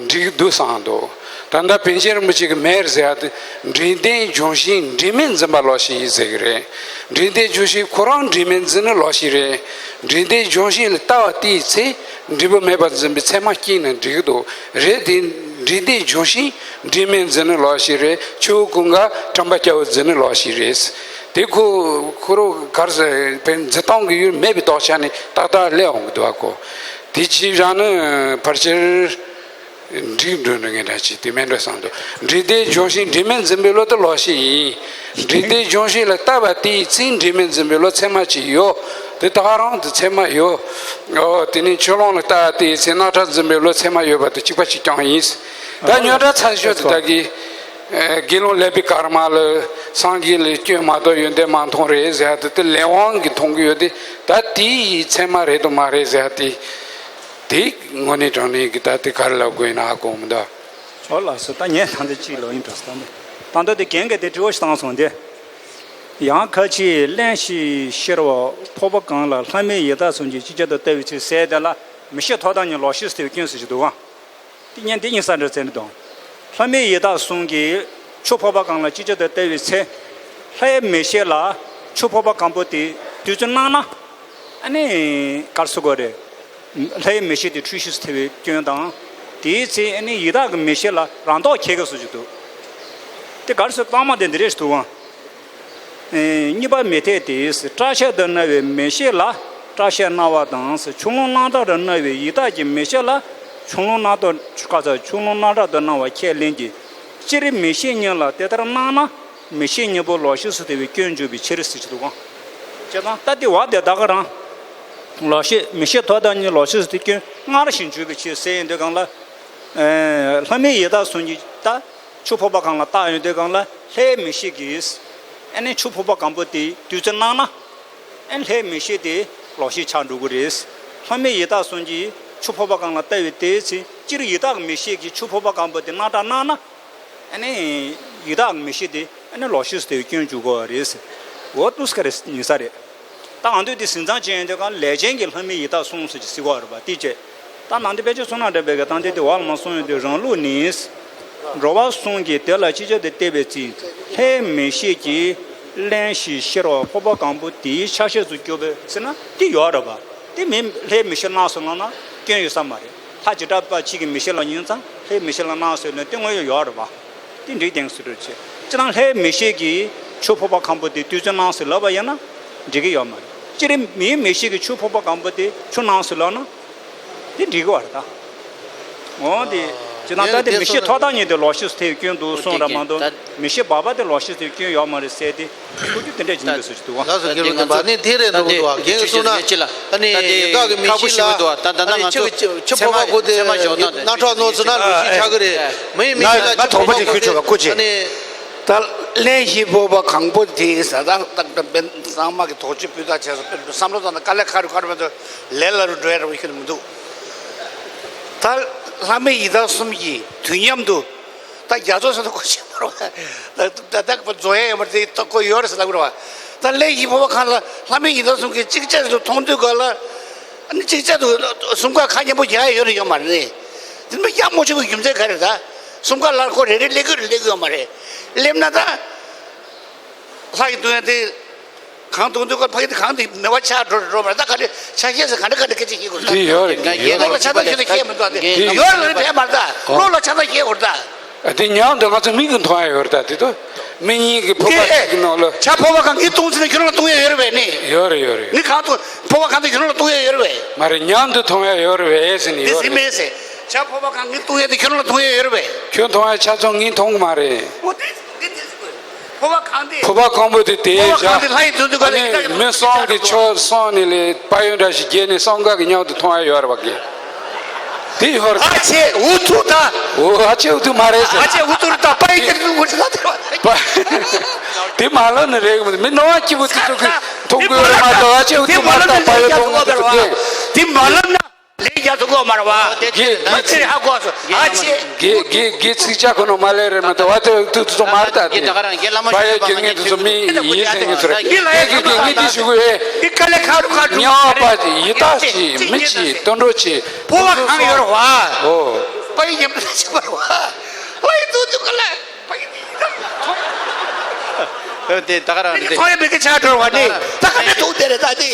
འགྲིག་འདུག་བསམ་འདུག་ད་ལྟ་པཎ་ཆེན་རིན་པོ་ཆེ་གིས་མེད་ཟེར་ཡ་དེ་འབྲས་ལྡན་ལྗོན་ཤིང་འབྲས་མེད་འཛིན་པ་ལོག་ཤེས་ཡིན་ཟེར་གི་རེད། འབྲས་ལྡན་ལྗོན་ཤིང་ཁོ་རང་འབྲས་མེད་འཛིན་ནི་ལོག་ཤེས་རེད། འབྲས་ལྡན་ལྗོན་ཤིང་ལ་ལྟ་བ་དེའི་ཚེ་འབྲས་བུ་མེད་པར་འཛིན་པའི་ཚད་མ་སྐྱེས་ན་འགྲིག་གི་འདུག་རེད་དེ། འབྲས་ལྡན་ལྗོན་ཤིང་འབྲས་མེད་འཛིན་ནི་ལོག་ཤེས་རེད། ཆུ་བོ་ཀུན་དགའ་ཁྲམ་པ་སྐྱ་བོ་འཛིན་ནི་ལོག་ཤེས་རེད། དེ་ཁོ་ཁོ་རོ་གར་ཟེར་བའི་འཛིན་སྟངས་ཀྱི་ཡུལ་མེད་པའི་ལྡོག་ཆ་ནས་ཏག་ཏག་སླེབས་འོང་གི་འདུག་ཨ་ཁོ། དེ་ཅིག་བཞག་ནི་ཕལ་ཆེར། འགྲིག་འགྲོ་ནི་ངེས་འདྲ་ཅིག་དེ་མེད་འགྲོ་བསམ་འདུག་འབྲས་ལྡན་ལྗོན་ཤིང་འབྲས་མེད་འཛིན་པའི་བློ་དེ་ལོག་ཤེས་ཡིན། འབྲས་ལྡན་ལྗོན་ཤིང་ལ་ལྟ་བ་དེའི་ཚེ་འབྲས་མེད་འཛིན་པའི་བློ་ཚད་མ་ཅིག་ཡོད། དེ་ད་ག་རང་དུ་ཚད་མ་ཡོད། ཨོ་དེ་ནས་ཆུ་ཀླུང་ལ་ལྟ་བ་དེའི་ཚེ་རྣག་ཁྲག་འཛིན་པའི་བློ་ཚད་མ་ཡོད་པ་དེ་གཅིག་པ་གཅིག་རྐྱང་ཡིན། ད་རྙོག་དྲ་ཚ་ཤོས་དེ་ད་གི་དགེ་སློང་ལེགས་པའི་ཀརྨ་ལ་སངས་རྒྱས་ལ་སྐྱོན་མ་གཏོགས་ཡོན་ཏན་མ་མཐོང་རེད་ཟེར་ཡ་དེ་དེ་ལས་དབང་གིས་མཐོང་གི་ཡོད་དེ། ད་དེའི་ཚད་མ་རེད་དམ་མ་རེད་ཟེར་ཡ་དེ། དེ་དངོས་གནས་དྲང་གནས་ཀྱི་ད་དེ་ག་རེ་ལབ་དགོས་ཡིན་ན་ཧ་གོ་མི་འདུག་ཨོ་ལགས་སོ། ད་ངས་ད་འདི་གཅིག་ལབ་ཡིན་འགྲོ་ས་ད་འདི། ད་ལྟ་དེ་རྒན་གྱིས་དེ་དྲི་བ་ཞིག་བཏང་སོང་དེ། ཡང་ཁ་ཅིག་གླེན་ཞིང་གཤེར་བ་ཕོར་པ་གང་ལ་ལྷ་མིན་ཡི་དྭགས་གསུམ་གྱིས་ཅི་བྱ་དང་ལྟ་བའི་ཚུལ་ཟེར་དེ་ལ་མི་ཤེས་ཐོག་དང་ཉིད་ལོག་ཤེས་ཟེར་བའི་སྐྱོན་ཟེར་གྱི་འདུག་ག་དེ་ཉན་དེ་ཉིན་ས་འདྲ་ཟེར་ནི་དང་། ལྷ་མིན་ཡི་དྭགས་གསུམ་གྱིས་ ཆུ་ཕོར་པ་གང་ལ་ཅི་བྱ་དང་བལྟ་བའི་ཚེ། ལྷའི་མིག་ཤེས་ལ་ཆུ་ཕོར་པ་གང་པོ་དེ་བདུད་རྩི་སྣང་ན། ཨ་ནི་གར་སོ་གོ་རེད། ལྷའི་མིག་ཤེས་དེ་འཁྲུལ་ཤེས་སུ་ཐལ་བའི་སྐྱོན་དང་། དེའི་ཚེ་ཨ་ནི་ཡི་དྭགས་ཀྱི་མིག་ཤེས་ལ་རང་ཐོག་ཁེལ་ག་སོ་ཅིག་འདུག་དེ་གར་སོ་གཏའ་མ་དེ་འདི་རེད་འདུག་ཨང་། གཉིས་པ་མི་འཐད་དེ། སྐྲ་ཤད་དུ་སྣང་བའི་མིག་ཤེས་ལ་སྐྲ་ཤད་སྣང་བ་དང་། ཆུ་ཀླུང་སྣང་གྲགས་དུ་སྣང་བའི་ཡི་དྭགས་ཀྱི་མིག་ཤེས་ལ་ཆུ་ཀླུང་སྣང་གྲགས་ཀ་ཚ་ཆུ་ཀླུང་སྣང་གྲགས་དུ་སྣང་བ་ཁས་ལེན་གྱི། སྤྱིར་མིག་ཤེས་གཉིས་ལ་དེ་ལྟར་སྣང་ན་མིག་ཤེས་གཉིས་པོ་ལོག་ཤེས་སུ་ཐལ་བའི་སྐྱོན་འཇུག་པའི་ཕྱིར་ཟེར་གྱི་འདུག་ག་བྱས་ཙང་ད་དེ་བ་དེ་ད་ག་རང་། ལོག་ཤེས་མིག་ཤེས་ཐོབ་དང་གཉིས་ལོག་ཤེས་སུ་ཐལ་སྐྱོན་སྔར་བཞིན་འཇུག་པའི་ཕྱིར་ཟེར་ཡིན་དུས་གང་ལ། ལྷ་མིན་ཡི་དྭགས་གསུམ་གྱི་ད། ཆུ་ཕོར་པ་གང་ལ་བལྟ་ཡོང་དུས་གང་ལ་ལྷའི་མིག་ཤེས་ཀྱིས། ཨ་ནི་ཆུ་ཕོར་པ་གང་པོ་དེ་བདུད་རྩི་སྣང་ན། ཨ་ནི་ལྷའི་མིག་ཤེས་དེ་ལོག་ཤེས་ཆགས་འགྲོ་གི་རེད། ལྷ་མིན་ཡི་དྭགས་གསུམ་གྱིས་ཆུ་ཕོར་པ་གང་ལ་བལྟ་བའི་དེའི་ཚེ་སྤྱིར་ཡི་དྭགས་མིག་ཤེས་ཀྱིས་ཆུ་ཕོར་པ་གང་པོ་དེ་སྣང་གྲགས་སྣང་ན། ཨ་ནི་ཡི་དྭགས་མིག་ཤེས་དེ་ཨ་ནི་ལོག་ཤེས་སུ་ཐལ་བའི་སྐྱོན་འཇུག་གི་རེད། འོ་ཏུས་ཀ་རེ་ཉི་ས་རེད། ད་ང་ཚོས་དེ་ཟིན་ཙང་ཅི་ཡིན་དེ་གང་ལས་ཅན་གྱི་ལྷ་མིན་ཡི་དྭགས་གསུམ་ཟེར་གྱི་ཟེར་གོ་རེད་པ་དེ་བྱས། ད་ནང་དེ་དཔེ་ཆ་ཚོ་ན་འདྲ་བའི་གི་སྟངས་དེ་དེ་བར་ལ་མ་སོང་ཡོད་དུས་རང་ལུགས་ནི། འགྲོ་བ་གསུམ་གྱིས་དེ་ལ་ཅི་བྱ་དེ་བལྟས་པའི་ཚེ། ལྷའི་མིག་ཤེས་ཀྱིས་གླེན་ཞིང་གཤེར་བ་ཕོར་པ་གང་པོ་དེའི་ཆ་ཤས་སུ་གྱུར་པའི་ཟེར་ན་དེ་ཡོད་རེད་པ། དེ་མིན་ལྷའི་མིག་ཤེས་སྣང་སོང་ལབ་ན་སྐྱོན་ཡོད་ས་མ་རེད། ལྷ་བྱེ་བྲག་པ་གཅིག་གི་མིག་ཤེས་ལ་ཉན་ཙང་ལྷའི་མིག་ཤེས་ལ་སྣང་སོང་ལབ་ན་དེ་དངོས་ཡོད་ཡོད་རེད་པ། དེ་འགྲིག་དེང་སུ་འགྲོ་ཆེ། སྤྱིར་བཏང་ལྷའི་མིག་ཤེས་ཀྱིས་ཆུ་ཕོར་པ་གང་པོ་དེ་བདུད་རྩི་སྣང་སོང་ལབ་པ་ཡིན་ན་འགྲིག་གི་ཡོད་མ་རེད། སྤྱིར་མིའི་མིག་ཤེས་ཀྱིས་ཆུ་ཕོར་པ་གང་པོ་དེ་ཆུ་སྣང་སོང་ལབ་ན་དེ་འགྲིག་གི་བ་རེད་ད། འོ་དེ་སྤྱིར་བཏང་ད་དེ་མིག་ཤེས་ཐོབ་ཐང་ཉིད་དེ་ལོག་ཤེས་སུ་ཐལ་སྐྱོན་འདུག་གསུངས་ར་མ་གཏོགས་མིག་ཤེས་བག་ཕེབས་དེ་ལོག་ཤེས་སུ་ཐལ་སྐྱོན་ཡོད་མ་རེད་ཟེར་ཏེ་ཁོ་རྒྱུ་དེ་འདྲ་ཇི་ནི་གི་སུ་ཞིག་འདུག་བ། ལགས་སོ། རྒྱལ་བ་མཁྱེན་པ་ནི་དེ་རེད་འདུག་འདུག་བ། རྒན་གྱིས་གསུངས་ན་ཨ་ནི་ཡི་དྭགས་ཀྱི་མིག་ཤེས་ལ་ཨ་ནི་ཆུ་ཆུ་ཕོར་པ་གོ་དེ་སྣ་ཁྲག་སྣང་ཚུལ་ན་ལོག་ཤེས་ཆགས་ཀྱི་རེད། མི་ཡི་མིག་ཤེས་ལ་ཆུ་ཕོར་པ་གོ་དེ་ཨ་ནི། ད་གླེན་ཞིང་ཕོར་པ་གང་པོ་དེ་ཟ་ད་ད་ད་པན་གཙང་མ་གི་དོགས་གཅོད་སྤུས་དག་བྱས་སོ་པན་བསམ་བློ་བཏང་ན་དཀའ་ལས་ཁག་རུ་ཁག་རུ་མ་གཏོགས་ལས་སླ་རུ་འགྲོ་ཡ་རུ་ཤེས་མི་འདུག་ད་ལྷ་མིན་ཡི་དྭགས་གསུམ་གྱིས་དུས་མཉམ་དུ། ད་རྒྱ་མཚོ་ཟེར་ན་གོ་ཤེས་མ་རེད་བ། ད་ད་ད་རྫོགས་ཡ་ཡོད་མ་རེད་དེ་ད་གོ་ཡོད་རེད་ཟེར་ལབ་དགོས་རེད་བ། ད་གླེན་ཞིང་ཕོར་པ་གང་ལ་ལྷ་མིན་ཡི་དྭགས་གསུམ་གྱིས་ཅིག་ཅར་དུ་མཐོང་དུས་ག་ལ། ཨ་ནི་ཅིག་ཅར་དུ་གསུམ་ཀ་ཁ་མཉམ་པོ་རྒྱག་ཡ་ཡོད་རེད་ཡོད་མ་རེད། དེ་མི་ཡག་མོ་ཆེ་བའི་རྒྱུ་མཚན་ག་རེ་ད། གསུམ་ཀ་ལ་ཁོ་རེ་རེ་སླེབས་ཀྱི་རེད་སླེབས་ཀྱི་ཡོད་མ་རེད། སླེབས་ན་ད། ལྷ་ཡི་སྟོན་ཡ་དེ། གང་གཏོང་དུས་ཀ་ཕ་གི་དེ་གང་དེ་མེད་པ་ཆགས་འགྲོ་འགྲོ་མ་རེད། ད་ག་རེ་ཆ་ཤས་སུ་ག་འདྲ་ག་འདྲ་སྐད་ཆ་བཤད་དགོས་རེད་ད། དེ་ཡོད་རེད། ལོག་ལ་ཆ་ཚང་ཁྱོད་ཚོ་བཤད་མི་འདུག་ད། དེ་ཡོད་རེད་ཕན་མ་རེད་ད། ལོག་ལ་ཆ་ཚང་བཤད་དགོས་རེད་ད། དེ་ཉམས་དུ་ང་ཚོ་མིག་གིས་མཐོང་ཡ་ཡོད་རེད་ད། དེ་ཚོ་མིག་གཉིས་ཀྱི་ཕོར་པ་གཅིག་གི་ནང་ལ། ཆུ་ཕོར་པ་གང་གིས་གཏོང་ཟིན་ན་ཁྱོད་རང་ལ་གཏོང་ཡ་ཡོད་རེད་པས་ནི། ཡོད་རེད་ཡོད་རེད། ངས་གང་གཏོང་ཕོར་པ་གང་དེ་ཁྱོད་རང་ལ་གཏོང་ཡ་ཡོད་རེད་པས། མ་རེད། ཉམས་དུ་མཐོང་ཡ་ཡོད་རེད་པས་ཟེར་ནི་དེ་ཡོད་ཟིན་རེད། མེད་ཟེར། ཆུ་ཕོར་པ་གང་གིས་གཏོང་ཡ་དེ་ཁྱོད་རང་ལ་གཏོང་ཡ་ཡོད་རེད་པས། ཁྱོད་མཐོང་ཡ་ཆ་ཚང་ངས་མཐོང་གི་མ་རེད། འོ་དེ་དེ་ཟེར་དགོས། ཕོར་པ་གང་དེ། ཕོར་པ་གང་པོ་དེ་དེའི་ཕོར་པ་གང་དེ་ལྷ་ཡི་དོན་དུ་ག་ལས་ཨ་ནི་མི་གསུམ་གྱི་ཆོས་གསུངས་ནས་ལས་དཔལ་ཡོན་འདྲ་ཞིག་རྒྱས་ནས་གསུམ་ཀ་གི་མཉམ་དུ་མཐོང་ཡ་ཡོད་རེད་པ་གི། དེ་ཡོད་རེད། ཨ་ཆེ་འུ་ཐུག་ད། འོ་ཨ་ཆེ་འུ་ཐུག་མ་རེད་ཟེར། ཨ་ཆེ་འུ་ཐུག་རེད་ད། དཔལ་ཡོན་འདི་འུ་ཐུག་ད། དེ་མ་ལབ་ནི་རེད་གི། མི་སྣང་བ་སྐྱིད་པོ་དེ་ཚོ་གི་མཐོང་གི་ཡོད་རེད་མ་གཏོགས་ཨ་ཆེ་འུ་ཐུག་མ་རེད་ད། དཔལ་ཡོན་མཐོང་གི་མ་རེད་ད། དེ་མ་ལབ་ན། ལས་རྒྱག་ཐུབ་ཀྱི་ཡོད་མ་རེད་བ། དེ་དེ་མ་ཚེ་ཧ་གོ་སོང་། ཨ་ཆེ། དགེ་དགེ་དགེ་ཚིག་ཅག་ཁོ་ན་མ་ལས་རེད་མ་གཏོགས་ཨ་ཏོ་ཏོ་ཏོ་མ་རེད་ད། དེ་ད་ག་རང་རྒན་བླ་མ་ཞུ་བའི་བར་ང་ཚོ་མི་ཡིན་ཟེར་ངེས་ཚོ་རེད། དགེ་དགེ་དགེ་ངས་འདི་ཞུ་གི་ཡོད། དེ་དཀའ་ལས་ཁག་རུ་ཁག་རུ་དམྱལ་བ་པ་ཡི་དྭགས་ཀྱི་མི་གཅིག་དུད་འགྲོ་གཅིག་ཕོར་པ་གང་ཡོད་རེད་བ། ཨོ། པ་ཡི་ཉམས་ལ་ཆགས་པ་རེད་བ། ཨ་ཡི་ཏུ་ཏུ་ག་ལ། དེ་ད་ག་རང་རེད། ཚོང་ཡ་མི་སྐད་ཆ་འགྲོ་བ་ནི་ད་ག་ནས་ཐུག་དེ་རེད་ད་དེ།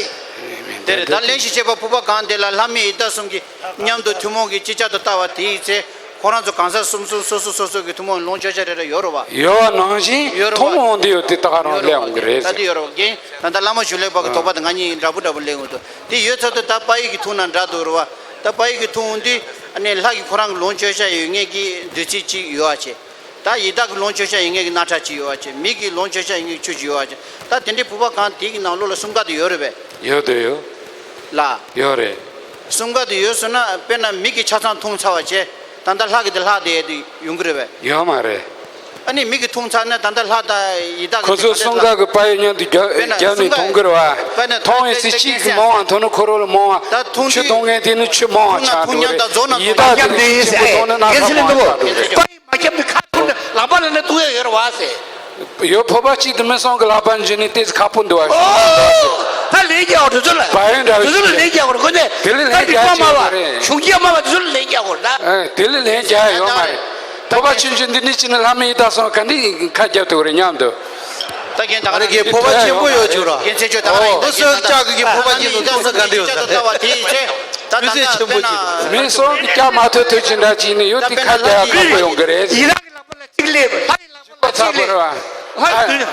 དེ་རེད་ད། གླེན་ཞིང་གཤེར་བ་ཕོར་པ་གང་དེ་ལ་ལྷ་མིན་ཡི་དྭགས་གསུམ་གྱིས་མཉམ་དུ་ཐུན་མོང་གི་ཅི་ཆ་དུ་ལྟ་བ་དེའི་ཚེ་ཁོ་རང་ཚོ་གང་ཟག་གསུམ་གསུམ་སོ་སོ་སོ་སོ་གི་ཐུན་མོང་ལོངས་སྤྱོད་བྱ་རེ་རེ་ཡོད་རེད་བ། ཡོད་པ་ནང་བཞིན་ཡོད་རེད་བ། ཐུན་མོང་དེ་ཡོད་དེ་ད་ག་རང་ཡོད་རེད་སླེབས་བ། འོང་གི་རེད་ད་ཟེར། དེ་ཡོད་རེད་བ། རྒན་ད་ལྟ་བླ་མ་ཞུ་ལེགས་པ་གི་དོགས་པ་དེ་ང་གཉིས་འདྲ་པོ་འདྲ་པོ་སླེབས་འོང་དུས་དེ་ཡོད་ཚར་དུས་ད་དཔལ་ཡུལ་གྱི་ཐུན་ན་འདྲ་འདུག་རེད་བ། ད་དཔལ་ཡུལ་གྱི་ཐུན་འོང་དུས་ཨ་ནི་ལྷ་གི་ཁོ་རང་གི་ལོངས་སྤྱོད་བྱ་ཡོད་ངེས་ཀྱི་བདུད་རྩི་གཅིག་ཡོད་བ་བྱས། ད་ཡི་དྭགས་ཀྱི་ལོངས་སྤྱོད་བྱ་ཡིན་ངེས་ཀྱི་སྣ་ཁྲག་ཅིག་ཡོད་བ་བྱས། མི་གི་ལོངས་སྤྱོད་བྱ་ཡིན་ངེས་ཆུ་ཅིག་ཡོད་བ་བྱས། ད་དེ་འདྲའི་ཕོར་པ་གང་དེ་གི་ནང་ལོགས་ལ་གསུམ་ཀ་དེ་ཡོད་རེད་པས། ཡོད་དོ་ཡོད། ལ། ཡོད་རེད། གསུམ་ཀ་དེ་ཡོད་སོང་ན་དཔེར་ན་མི་གི་ཆ་ཚང་འཐུང་ཚར་བ་བྱས། ད་ལྟ་ལྷ་གི་དེ་ལྷག་བསྡད་དེ་ཡོང་གི་རེད་པས། ཡོད་མ་རེད། ཨ་ནི་མི་གི་འཐུང་ཚར་ན་ད་ལྟ་ལྷ་དང་ཡི་དྭགས་ཀྱི་ཁོ་ཚོ་གསུམ་ཀ་གི་དཔལ་ཡོན་མཉམ་དུ་རྒྱབ་དཔེར་ན་རྒྱབ་ནས་གསུམ་ཀ་འཐུང་གི་རེད་པ། དཔེར་ན་འཐུང་བའི་ཚེ་གཅིག་གི་མང་བ་འཐུང་ན་ཁོ་རང་ལ་མང་བ། ད་འཐུང་ཆུ་དུས་འཐུང་མཁན་དེ་ནི་ཆུ་མང་བ་ཆགས་འགྲོ་གི་རེད། ཡི་དྭགས་དེ་ནི་ཆུ་ཆེན་པོ་འཐུང་ན་སྣ་ཁ་མང་བ་ཆགས་འགྲོ་གི་རེད། མ་ཁྱབ་ནི་ཁ་ཐུག་ནས་ལག་པ་ལ་ནི་གཏོང་ཡ་ཡོད་རེད་བ་ཟེར། ཡོད། ཕོར་པ་གཅིག་དེ་མི་གསུམ་གི་ལག་པ་འཇུས་ནས་ཏོག་ཙམ་ཁག་པོ་འདུག་བ། ཨོ། ད་ལན་རྒྱག་དགོས་དེ་ཚོ་ལ། བ་ཡོན་འདྲ་བོ་དེ་ཚོ་ལ་ལན་རྒྱག་དགོས་རེད་ཁོ་ནས། དེ་ལ་ལན་རྒྱག་ཅིག་ཡོད་མ་རེད། གཞུང་སྐྱོང་མ་བ་དེ་ཚོ་ལ་ལན་རྒྱག་དགོས་རེད་ད། ཨེ། དེ་ལ་ལན་རྒྱག་ཡ་ཡོད་མ་རེད། ཕོར་པ་ཆུང་ཆུང་འདི་ནི་ཅི་ནི་ལྷ་མི་ཡི་དྭགས་གསུམ་ག་འདི་ཁ་རྒྱབ་ཐུབ་རེད་སྙམ་དུ། ད་རྒན་ད་ག་ཨ་རེ་གི་ཕོར་པ་ཆེན་པོ་ཡོད་བཅུག་ར། རྒན་ཚེ་ཆོས་ད་ག་རེ་འདི་སོགས་ལྕགས་ཀྱི་ཕོར་པ་ཅིག་ལ་འདུག་ས་ག་འདྲ་ཡོད་ས་རེད། ལྟ་བ་དེའི་ཚེ། ད་ད་ད་དཔེར་ན། མི་སོགས་ཀྱི་ཀྱག་མ་ཐོས་ཐོས་ཅི་འདྲ་ཅིག་ནི་ཡོད་དེ་ཁ་རྒྱབ་ཁག་པོ་ཡོང་གི་རེད། ཡི་རང་གི་ལག་པ་ལ་གཅིག་སླེབས། ལྷ་ཡི་ལག་པ་ལ་གཅིག་སླེབས། ལྷ་ཡི་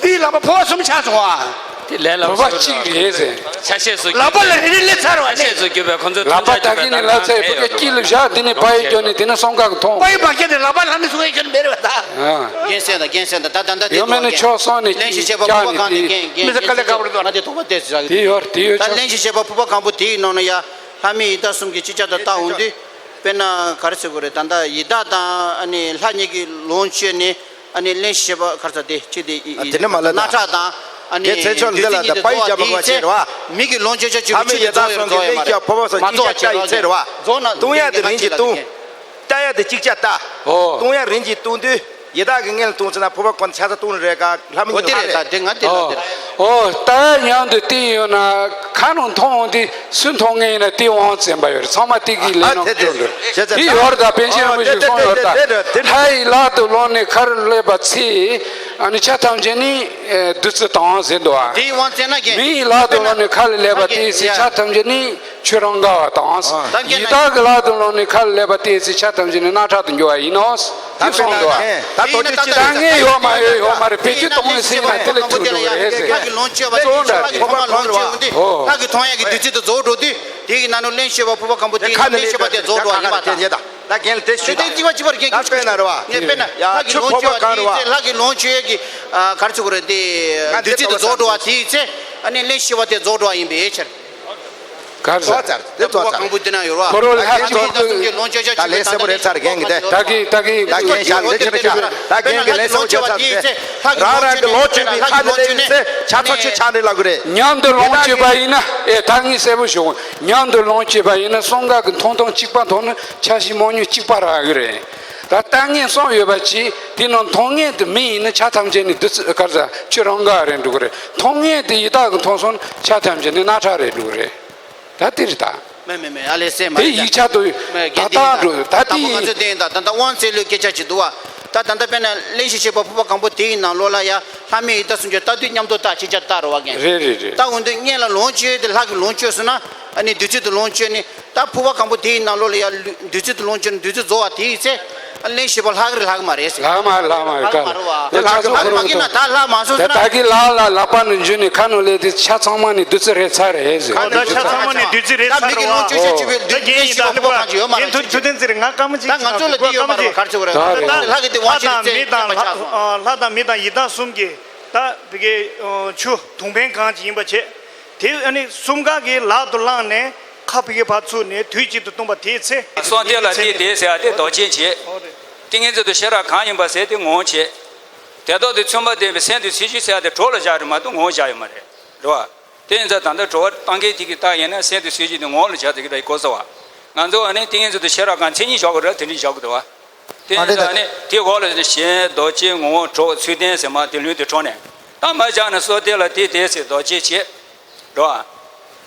འདིའི་ལག་པ་ཕོར་པ་གསུམ་ཆགས་སོང་ཨ། དེ་ལས་ལ་ཕོར་པ་གཅིག་རེད་ཟེར། ཆ་ཤས་སུ་ལག་པ་ལ་རེ་རེ་སླེབས་ཚར་བ་ཆ་ཤས་སུ་གྱུར་པའི་ཁོང་ཚོའི་ལག་པ་ད་གིན་ནི་ལག་ཚད་ཕུ་གེ་དཀྱིལ་ལ་བཞག་འདི་ནི་པ་ཡི་སྐྱོ་ནི་དེ་ནི་སོང་ག་གི་མཐོང་། པ་ཡི་མ་སྐྱེས་ནི་ལག་པ་ལ་ནི་སོང་གི་ཁྱོད་འབེར་བ་ད། རྒན་སེང་དང་རྒན་སེང་དང་ད་ད་ད་དེ་ཡོད་མེད་ནི་ཕྱོགས་སོང་ནི་ལེན་ཞིག་བྱས་པ་ཕུ་པ་གང་ནས་རྒན་རྒན་མི་ཚེ་དཀའ་ལས་ཁག་པོ་རེད་དོ། ང་དེ་དོགས་པ་དེ་ཟེར་གི་དེ་ཡོད་དེ་ཡོད་ད་ཆོག་ལེན་ཞིག་བྱས་པ་ཕུ་པ་གང་པོ་དེའི་ནང་ན་ཡ་ལྷ་མི་ཡི་དྭགས་གསུམ་གྱི་ཅི་ཅག་དང་ལྟ་འོང་དུས། དཔེར་ན་ག་རེ་ཟེར་དགོས་རེད། ད་ལྟ་ཡི་དྭགས་དང་ཨ་ནི་ལྷ་གཉིས་ཀྱི་ལོངས་སྤྱོད་ནི་ཨ་ནི་གླེན་ཞིང་བྱེད་པ་ག་རེ་ཟེར་དེ་ཅི་དེ་ཨ་དེ་ནི་མ་ལ་ད་སྣ་ཁྲག་དང་ཨ་ནི་དེ་ཚེ་ཆོག་འདི་ལ་ད་པ་ཡི་རྒྱབ་པ་ཆེ་རེད་བ། མི་གི་ལོངས་སྤྱོད་ཆ་ཆུ་ཆུ་དེ་རྫོགས་ཡོད་རྫོགས་ཡོད་མ་རེད། མ་རྫོགས་ཆེ་རོ་ཚེ་རེད་བ། རྫོགས་ན་བཏུང་ཡ་དེ་རིན་གྱིས་བཏུང་། བཏང་ཡ་དེ་ཅིག་ཅར་ལྟ། ཨོ། བཏུང་ཡ་རིན་གྱིས་བཏུང་དུས། ཡི་དྭགས་ཀྱི་མངལ་ལ་ལྟུང་ཚེ་ན་ཕོར་པ་གོན་ཆ་ཚ་ལྟུང་རེད་ག་ལྷ་མི་ཉིད་ལ་རེད། ད་དེ་ང་དེ་ལ་དེ་རེད། ཨོ། ད་མཉམ་དུ་བསྟན་ཡོད་ན་ཁ་ནང་མཐོང་འོང་དེ་སུས་མཐོང་ངེས་ཡིན་ན་དེ་དབང་བཙན་པ་ཡོད་རེད། ཚང་མ་དེ་གི་ལས་ནང་སྐྱོན་རེད། དེ་ཡོད་རེད། ད་པཎ་ཆེན་རིན་པོ་ཆེས་གསུངས་ཡོད་རེད། ད་ལྷ་ཡི་ལག་ཏུ་ལོངས་ནས་ཁ་རུ་སླེབས་པ་ཚེ་ཨ་ནི་ཆ་ཐམས་ཅད་ནི་བདུད་རྩི་དང་ཟེར་འདུག་ཨ། དེའི་དབང་བཙན་ན་རྒན། མི་ཡི་ལག་ཏུ་ལོངས་ནས་ཁ་ལ་སླེབས་པ་དེའི་ཚེ་ཆ་ཐམས་ཅད་ནི། ཆུ་རང་ག་བ་དང་། ཡི་དྭགས་ཀྱི་ལག་ཏུ་ལོངས་ནས་ཁ་ལ་སླེབས་པ་དེའི་ཚེ་ཆ་ཐམས་ཅད་ནི་རྣག་ཁྲག་ཏུ་འགྱུར་བ་ཡིན་ནོ། དེ་གསུངས་འདུག་ད་དོ་དུས་ཅི་ད་ངས་ཡོད་མ་ཡོད་ཡོད་མ་རེད། བེད་སྤྱོད་གཏོང་བའི་སེམས་ལ་དེ་ལ་ཐུག་འགྲོ་གི་རེད་ཟེར། ལྷ་གི་ལོངས་སྤྱོད་པ་དེ་ལྷ་གི་ཐོང་ཡ་གི་བདུད་རྩི་དུ་རྫོགས་འགྲོ་དུས་དེ་གི་ནང་ནས་གླེན་ཞིང་བྱེད་པ་ཕུ་བ་གང་པོ་དེ་གི་གླེན་ཞིང་བྱེད་པ་དེ་རྫོགས་འགྲོ་བ་ཡིན་པ་དང་། ད་རྒན་ལ་དེ་ཞུས་དང་། དེ་གཅིག་པ་གཅིག་པར་རྒན་ཁྱོད་དཔེར་ན་རེད་བ། ངས་དཔེར་ན་ལྷ་གི་ལོངས་སྤྱོད་པ་དེ་ཚེ་ལྷ་གི་ལོངས་སྤྱོད་ཡ་གི་ག་རེ་ཚུགས་གི་རེད་དེ། བདུད་རྩི་དུ་རྫོགས་འགྲོ་བ་དེའི་ཚེ་ཨ་ནི་གླེན་ཞིང་བྱེད་པ་དེ་རྫོགས་འགྲོ་བ་ཡིན་པའི་ཕྱིར། གར་ཟེར། དེ་ཙོ་ཙར། ཁོ་རོ་ལྷ་ཅིག་ཁོ་རོ་ལོངས་སྤྱོད་ཆ་ཆུ་ད་ལས་སེ་པོ་རེད་ཚར་རྒན་གི་དེ། ད་གི་ད་གི་ད་རྒན་ཤག་ལས་ཆེ་བ་ཆགས། ད་རྒན་གི་ལས་སེ་པོ་ཆགས་ཚར་ཏེ། རང་རང་གི་ལོངས་སྤྱོད་པའི་ཁ་ནས་ལས་ཡིན་ཚེ་ཆ་ཚ་ཆུ་ཆ་འདྲེ་ལ་གུ་རེད། མཉམ་དུ་ལོངས་སྤྱོད་པ་ཡིན་ན་ཨེ་ད་ངས་གསལ་པོ་ཞུ། མཉམ་དུ་ལོངས་སྤྱོད་པ་ཡིན་ན་གསུམ་ཀ་གི་མཐོང་སྟངས་གཅིག་པ་མཐོང་ན་ཆ་ཤས་མང་ཉུང་གཅིག་པ་རག་གི་རེད། ད་ལྟ་ངས་གསུངས་ཡོད་པ་ཅིག་དེ་ནང་མཐོང་ངེས་དུ་མི་ཡིན་ན་ཆ་ཐམས་ཅད་ནི་བདུད་རྩི་གར་ཟ་ཆུ་རང་ག་རེད་འགྲོ་གི་རེད། མཐོང་ངེས་དུ་ཡི་དྭགས་ཀྱི་མཐོང་སོང་ན་ཆ་ཐམས་ཅད་ནི་རྣག་ཁྲག་རེད་འགྲོ་གི་རེད། ད་དེ་རེད་ད། མེ་མེ་མེ་ཨ་ལེ་སེ་མ་དེ་རེད་ཡིག་ཆ་དུ་མེ་ད་ལྟ་འགྲོ་ད་དེ་ད་ང་ཚོ་དེ་ཡིན་ད་ད་ད་དབང་ཚད་ལོས་སྐད་ཆ་ཅིག་འདུག་བ། ད་ད་ལྟ་དཔེར་ན་གླེན་ཞིང་བྱེད་པ་ཕུ་བ་གང་པོ་དེ་ཡི་ནང་ལོགས་ལ་ཡ་ལྷ་མི་ཡི་དྭགས་གསུམ་ཆོས་ལྟ་དུས་མཉམ་དུ་ལྟ་ཅིག་ཅར་ལྟ་རོ་བ་རྒན། རེད་རེད་རེད། ད་འོན་ཏེ་སྔོན་ལ་ལོངས་སྤྱོད་དེ་ལྷ་གི་ལོངས་སྤྱོད་སོང་ན་ཨ་ནི་བདུད་རྩི་དུ་ལོངས་སྤྱོད་ནི། ད་ཕུ་བ་གང་པོ་དེའི་ནང་ལོགས་ལ་ཡ་ལུ་བདུད་རྩི་དུ་ལོངས་སྤྱོད་ནི་བདུད་རྩི་རྫོགས་པ་དེའི་ཚེ་ཨ་གླེན་ཞིང་བྱེད་པ་ལྷག་རེད་ལྷག་མ་རེད་ཟེར། ལྷག་མ་རེད་ལྷག་མ་རེད་ལྷག་མ་རེད་བ། དེ་ལྷག་གི་ལྷག་མ་གི་ན་ད་ལྷག་མ་སོང་ཟེར་ན། ད་གི་ལག་ལ་ལག་པ་ནས་འཇུས་ནས་ཁ་ནང་སླེབས་དུས་ཆ་ཚང་མ་ནི་བདུད་རྩི་རེད་ཚར་རེད་ཟེར། ད་ཆ་ཚང་མ་ནི་བདུད་རྩི་རེད་ཚར་རེད་བ། ད་མི་གི་ལོངས་སྤྱོད་ཆ་ཆུ་བའི་བདུད་གླེན་ཞིང་བྱེད་པ་ཕུ་བ་གང་ཅི་ཡོད་མ་རེད། ད་ང་ཚོ་ལ་དེ་ཡོད་མ་རེད་བ་ག་རེ་ཟེར་དགོས་རེད། ད་ལྷག་གི་དེ་དབང་ཤེས་ཚེ་ཚེ་མ་ཆགས་སོང་། ལྷ་དང་མི་དང་ཡི་དྭགས་གསུམ་གྱི་ད་བི་གའི་ཆུ་དུང་ཕན་གང་ཅི་ཡིན་པ་བྱས། དེ་ཨ་ནི་གསུམ་ཀ་གི་ལག་ཏུ་བླངས་ནས་ཁ་ཕི་གའི་ཕར་ཚུགས་ནས་དུས་གཅིག་ཏུ་བཏུང་བ་དེའི་ཚེ། སོང་སྟེ་ལ་དེ་དེ་ཟེར་ཡ་དེ་འདོགས་ཅན་བྱེད། ཏིང་ངེ་འཛིན་དུ་ཤེས་རབ་གང་ཡིན་པ་ཟེར་དེ་ངོ་བོ་བྱེད། དེ་དག་དེ་མཚོན་པ་ལྡན་པའི་སེམས་དེ་ཚེ་ཆུ་ཟེར་ཡ་དེ་གྲོགས་ལ་བཞག་རེད་མ་གཏོགས་ངོ་བོ་བཞག་ཡོད་མ་རེད། རེད་བ། དེ་ཡིན་ཙང་ད་ལྟ་གྲོགས་བཏང་མཁན་དེ་གི་རྟགས་ཡིན་ན་སེམས་དེ་ཚེ་ཆུ་དེ་ངོ་བོ་ལ་བཞག་དེ་གི་རེད་གོ་ཟེར་བ། ང་ཚོ་ཨ་ནི་ཏིང་ངེ་འཛིན་དུ་ཤེས་རབ་གང་མཚན་ཉིད་བཞག་དགོས་རེད་དེ་འདྲ་བཞག་དགོས་འདུག་བ། དེ་ཡིན་ཙང་ཨ་ནི་དེ་འོག་ལ་ཞེན་འདོགས་བྱེད་ངོ་བོ་གྲོགས་ཚུལ་ལྡན་ཟེར་མ་དེ་ལུས་དེ་གྲོགས་ནས། ད་མ་བཞག་ན་སོ་དེ་ལ་དེ་དེ་ཟེར་འདོགས་བྱེད་བྱེད། འགྲོ་བ།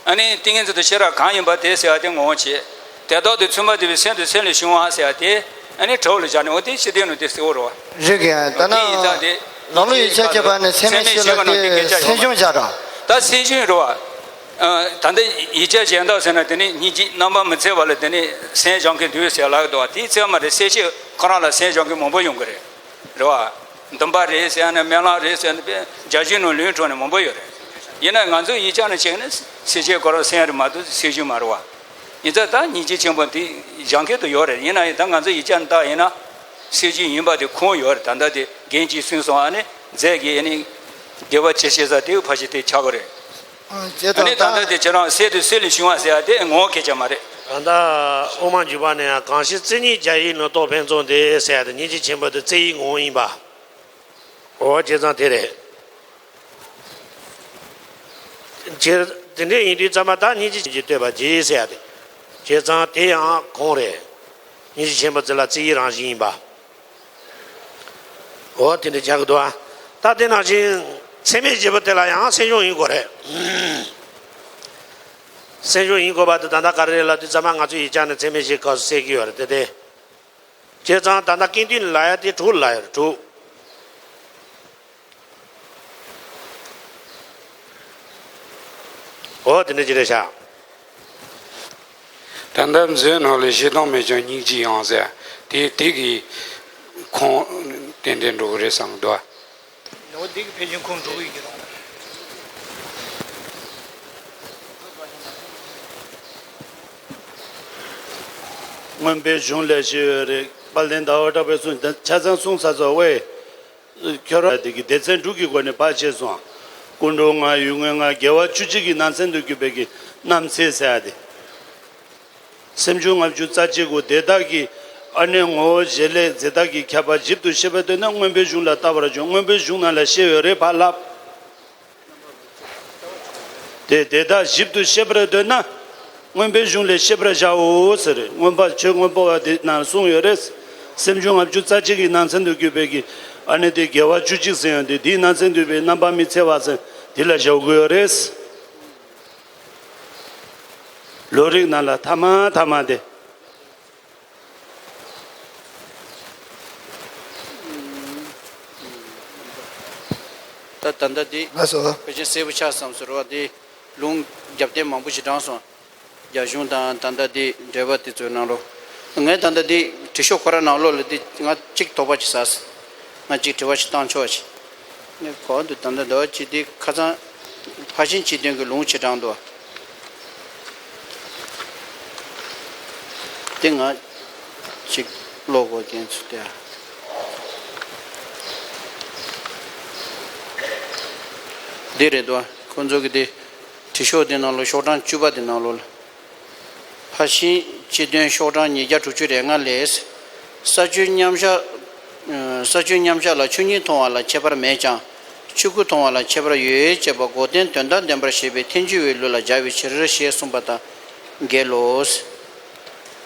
ཨ་ནི་ཏིང་ངེ་འཛིན་དུ་ཤེས་རབ་གང་ཡིན་པ་དེ་ཟེར་བ་དེ་ངོ་བོ་བྱེད། དེ་དག་དེ་མཚོན་པ་ལྡན་པའི་སེམས་དེ་སེམས་ལས་བྱུང་བ་ཟེར་བ་དེ་ཨ་ནི་གྲོགས་ལ་བཞག་ནས་འོ་དེ་ཕྱི་དོན་ནང་དེ་གསལ་བོ་རེད་བ། རེད་གི་ད་ནི་དེ་ཡིན་ཙང་དེ་ལམ་ལུགས་ཡིག་ཆ་ཁྱད་པར་ནི་ཚད་མེད་ཤེས་ལ་དེ་སེམས་བྱུང་བཞག་ར། ད་སེམས་བྱུང་རེད་བ། ད་ལྟ་ཡིག་ཆ་གཞན་དག་ཟེར་ན་དེ་ནི་སྙིང་རྗེ་རྣམ་པར་མི་འཚེ་བ་ལ་དེ་ནི་སེམས་སྦྱང་མཁན་འདུག་ཟེར་ལབ་འདུག་བ། དེའི་ཚད་མ་རེད། སེམས་བྱེད་ཁོ་རང་ལ་སེམས་སྦྱང་མཁན་མང་པོ་ཡོང་གི་རེད། རེད་བ། འདུན་པ་རེད་ཟེར་ན་སྨོན་ལམ་རེད་ཟེར་ན་དཔེ་རྒྱ་གཞུང་ནང་ལུང་འཕྲོག་ནས་མང་པོ་ཡོད་རེད། ཡིན་ན་ང་ཚོ་ཡིག་ཆ་ནང་བྱས་ན་སེམས་བྱེད་ཁོ་རང་སེམས་རེད་མ་གཏོགས་སེམས་བྱུང་མ་རེད་བ། ཡིན་ཙང་ད་སྙིང་རྗེ་ཆེན་པོ་དེ་སྦྱང་མཁན་དུ་ཡོད་རེད། ཡིན་ན་ཡང་ད་ང་ཚོ་ཡིག་ཆ་ནང་ལྟ་ཡིན་ན་སེམས་བྱུང་ཡིན་པ་དེ་ཁུངས་ཡོད་རེད། ད་ལྟ་དེ་རྒན་གྱིས་གསུངས་སོང་ཨ་ནི་རྫས་ཀྱི་ཨ་ནི་དགེ་བ་ཅི་བྱེད་ས་དེ་ཕ་ཤི་དེ་ཆགས་གི་རེད། ཨ་ནི་ད་ལྟ་དེ་ཁྱེད་རང་སེམས་དེ་སེམས་ལས་བྱུང་བ་ཟེར་ཡ་དེ་ངོ་བོ་སྐད་ཆ་མ་རེད། ད་ལྟ་དབུ་མ་འཇུག་པ་ནས་ཡང་གང་ཞིག་རྩེ་གཉིས་རྒྱ་ཡིས་ནི་རྟོགས་ཕན་ཚུན་ཏེ་ཟེར་ཡ་དེ་སྙིང་རྗེ་ཆེན་པོ་དེ་རྩེ་ཡི་ངོ་བོ་ཡིན་པ། འོ་བྱས་ཙང་དེ་རེད། ཁྱེད་དེ་འདྲ་ཡིན་དུས་ཙམ་པ་ད་སྙིང་རྗེ་ཆེན་པོས་བསྟོད་པ་གྱིས་ཟེར་ཡ་དེ། བྱས་ཙང་དེ་ཡང་གང་རེད། སྙིང་རྗེ་ཆེན་པོ་དེ་ལ་རྩེ་ཡི་རང་བཞིན་ཡིན་པ། འོ་དེ་འདྲ་རྒྱག་གི་འདུག་ཨ། ད་དེ་ནང་བཞིན་ཚད་མེད་བཞི་པོ་དེ་ལ་ཡང་སེམས་བྱུང་ཡིན་དགོས་རེད། སེམས་བྱུང་ཡིན་དགོས་པ་དེ་ད་ལྟ་ག་རེ་རེད་ལབ་དུས་ཙམ་པ་ང་ཚོ་ཡིག་ཆ་ནས་ཚད་མེད་བཞི་སྐབས་སུ་གསལ་གྱི་ཡོད་རེད་དེ་དེ། བྱས་ཙང་ད་ལྟ་སྐད་འདོན་ལབ་ཡ་དེ་དྲུག་ལབ་ཡ་རེད། དྲུག་འོ་དེ་འདྲ་ཅིག་རེད་ཤག་ད་ལྟ་མཛོད་ནང་ལ་བཤད་སྟངས་མེད་ཀྱང་སྙིང་རྗེ་ཡོང་ཟེར། དེ་དེ་གི་ཁུངས་ཏན་ཏན་འགྲོ་གི་རེད་བསམ་གི་འདུག་འོ་དེ་གི་ཕལ་ཆེར་ཁུངས་འགྲོ་གི་ཡོད་ཀྱི་རེད། མངོན་པའི་གཞུང་ལས་ཤེས་ཡོད་རེད། དཔལ་ལྡན་ཟླ་བ་གྲགས་པས་གསུངས། ད་ཆ་ཚང་གསུངས་ཚར་སོང་བས། ཁྱོད་རང་དེ་གི་སྡེ་ཚན་དྲུག་གི་སྒོ་ནས་ཕར་ཕྱེ་སོང་། སྐུ་འགྲོ་ལྔ། ཡུལ་དངོས་ལྔ། དགེ་བ་བཅུ་གཅིག་གི་ནང་ཚན་དུ་གྱུར་པའི་གི་རྣམ་འཚེ་ཟེར་ཡ་དེ། སེམས་བྱུང་ལྔ་བཅུ་རྩ་གཅིག་གོ། དེ་དག་གི་ཨ་ནི་ངོ་བོ་བཞི་ལས་རྫས་བཏགས་ཀྱི་ཁྱབ་པ་ཞིབ་ཏུ་ཤེས་པར་འདོད་ན། མངོན་པའི་གཞུང་ལ་བལྟ་བར་བྱ། མངོན་པའི་གཞུང་ནང་ལ་བཤད་ཡོད་རེད། ཕར་ལབ། དེ་དེ་དག་ཞིབ་ཏུ་ཤེས་པར་འདོད་ན། མངོན་པའི་གཞུང་ལས་ཤེས་པར་བྱའོ་ཟེར། མངོན་པ་ཆོས་མངོན་པ་བ་དེ་ནང་གསུངས་ཡོད་རེད། སེམས་བྱུང་ལྔ་བཅུ་རྩ་གཅིག་གི་ནང་ཚན་དུ་གྱུར་པའི་གི་ཨ་ནི་དེ་དགེ་བ་བཅུ་གཅིག་ཟེར་ཡང་དེ་དེའི་ནང་ཚན་དུ་གྱུར་པའི་རྣམ་པར་མི་འཚེ་བ་ཟེར་དེ་ལ་བཞག་དགོས་ཡོད་རེད། ལོ་རིགས་ནང་ལ་ཐ་མ་ཐ་མ་དེ། ད་ད་ལྟ་འདི་ལགས་སོ། ཕལ་ཆེར་གསལ་པོ་ཆགས་བསམ་ཟེར་བ་འདི་ལུང་རྒྱབ་རྟེན་མང་པོ་ཞིག་དྲངས་སོང་། རྒྱ་གཞུང་དང་ད་ལྟ་འདི་འགྲེལ་པ་དེ་ཚོའི་ནང་ལོ། ངས་ད་ལྟ་འདི་དྲི་ཤོག་ཁོ་ར་ནང་ལོགས་ལ་འདི་ང་གཅིག་དོགས་པ་ཅིག་ཟ། ང་གཅིག་དྲི་བ་ཞིག་བཏང་ཆོག་ཅིག་ངས་གོ་འདུག་ད་ལྟ་འདི་བ་ཅིག་འདི་ཁ་སང་ཕར་ཕྱིན་སྤྱི་དོན་གྱི་ལུང་ཅིག་དྲངས་འདུག་དེ་ང་ཅིག་ཀློག་དགོས་རྒྱུ་ཚུལ་དེ། འདི་རེད་དོ། ཁོ་ཚོ་གི་དེ་དྲི་ཤོག་དེ་ནང་ལོ། ཤོག་གྲངས་བཅུ་པ་དེ་ནང་ལོ་ལ། ཕར་ཕྱིན་སྤྱི་དོན་ཤོག་གྲངས་ཉིས་བརྒྱ་དྲུག་ཅུ་རེ་ལྔ་ལས། ས་བཅུད་མཉམ་བཞག་ས་བཅུད་མཉམ་བཞག་ལ་ཆོས་ཉིད་མཐོང་བ་ལ་ཁྱད་པར་མེད་ཀྱང་། ཆོས་སྐུ་མཐོང་བ་ལ་ཁྱད་པར་ཡོད་ཅེས་པ་འགོག་བདེན་དོན་དམ་བདེན་པར་ཤེས་པའི་ཐལ་འགྱུར་བའི་ལུགས་ལ་སྦྱར་བའི་ཕྱིར་ཞེས་གསུངས་པ་དང་འགལ་ལོ།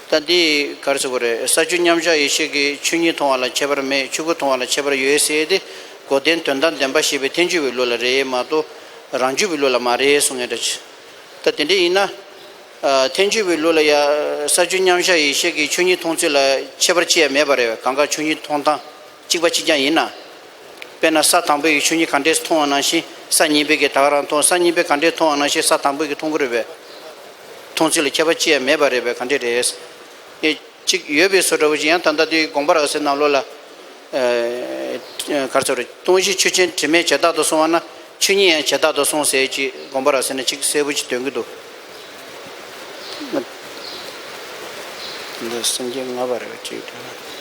ད་འདི་ག་རེ་ཟེར་དགོས་རེད། ས་བཅུད་མཉམ་བཞག་ཡེ་ཤེས་ཀྱི་ཆོས་ཉིད་མཐོང་བ་ལ་ཁྱད་པར་མེད། ཆོས་སྐུ་མཐོང་བ་ལ་ཁྱད་པར་ཡོད་ཟེར་ཏེ། འགོག་བདེན་དོན་དམ་བདེན་པར་ཤེས་པའི་ཐལ་འགྱུར་བའི་ལུགས་ལ་རེད་མ་གཏོགས། རང་རྒྱུད་པའི་ལུགས་ལ་མ་རེད་གསུང་ངེས་འདྲ་ཅིག་ད་དེ་འདྲ་ཡིན་ན། ཨ། ཐལ་འགྱུར་བའི་ལུགས་ལ་ཡ། ས་བཅུད་མཉམ་བཞག་ཡེ་ཤེས་ཀྱི་ཆོས་ཉིད་མཐོང་ཚུལ་ལ་ཁྱད་པར་ཅི་ཡང་མེད་པ་རེད་པས། གང་ག་ཆོས་ཉིད་མཐོང་སྟངས་གཅིག་པ་གཅིག་རྐྱང་ཡིན་ན། དཔེར་ན་ས་དང་པོའི་ཆོས་ཉིད་ག་འདྲས་མཐོང་བ་ནང་བཞིན་ས་གཉིས་པའི་གི་ད་ག་རང་མཐོང་། ས་གཉིས་པའི་ག་འདྲས་མཐོང་བ་ནང་བཞིན་ས་དང་པོའི་གི་མཐོང་གི་རེད་པས། མཐོང་ཚུལ་ལ་ཁྱད་པར་ཅི་ཡང་མེད་པ་རེད་པས། ག་འདྲས་རེད། ཨེ། གཅིག་ཡོད་པའི་བཟོ་འདྲ་བོ་ཅིག་ཡང་ད་ལྟ་དེའི་དགོངས་པ་རབ་གསལ་ནང་ལོགས་ལ། ཨེ། ག་རེ་ཟེར་རེད། སྟོང་གཞི་ཆོས་ཅན་དྲི་མེད་བྱེ་བྲག་ཏུ་སོང་བ་ན་ཆོས་ཉིད་ཡང་བྱེ་བྲག་ཏུ་སོང་ཟེར་གྱི་དགོངས་པ་རབ་གསལ་ནས་གཅིག་གསལ་པོ་ཅིག་སྟོན་གྱི་འདུག་འདི་སེམས་བསྐྱེད་ལྔ་པ་རེད་པ་ཅིག་དྲན།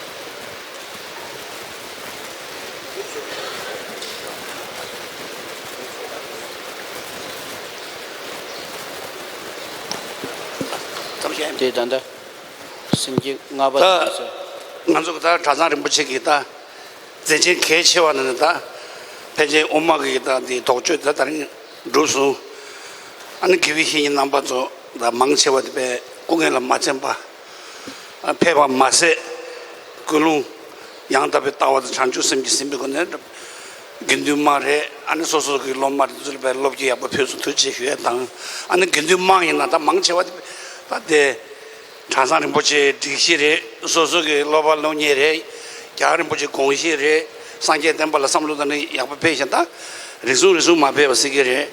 དེ་ད་ལྟ་སེམས་བསྐྱེད་ལྔ་པ་ད་དེ་ཚོ། ང་ཚོ་གི་ད་གྲྭ་ཚང་རིན་པོ་ཆེ་གི་ད་མཛད་ཆེན་གལ་ཆེ་བ་ནི་ད་ཕལ་ཆེར་དབུ་མ་གི་ད་འདི་དོགས་གཅོད་ད་ད་རིང་གྲུབ་སོང་། ཨ་ནི་དགེ་བའི་བཤེས་གཉེན་རྣམ་པ་ཚོ་ད་མང་ཆེ་བ་དེ་དཔེ་སྐུ་ངལ་ལ་མ་འཚེམ་པ། ཕེབས་པ་མ་ཟད། ཀུན་སློང་ཡང་དག་པའི་ལྟ་བ་དང་བྱང་ཆུབ་སེམས་ཀྱིས་ཟིན་པའི་སྒོ་ནས། དགེ་འདུན་དམངས་རེད། ཨ་ནི་སོ་སོ་གི་སློབ་མ་རེད། དེ་ཚོ་ལ་དཔེ་སློབ་སྐྱོར་ཡག་པོ་ཕུལ་སོང་། ཐུགས་རྗེ་ཆེ་ཞུ་ཡ་དང་། ཨ་ནི་དགེ་འདུན་དམངས་ཡིན་ན་ད་མང་ཆེ་བ་དེ་ད་དེ་གྲྭ་ཚང་རིན་པོ་ཆེའི་སྒྲིག་གཞི་རེད། སོ་སོ་གི་སློབ་པ་སློབ་གཉེར་རེད། རྒྱལ་བ་རིན་པོ་ཆེའི་དགོངས་གཞི་རེད། སངས་རྒྱས་བསྟན་པ་ལ་བསམ་བློ་བཏང་ནས་ཡག་པོ་ཕེབས་ཤིང་། ད་རེ་ཟུང་རེ་ཟུང་མ་ཕེབས་པ་ཟེར་གྱི་རེད།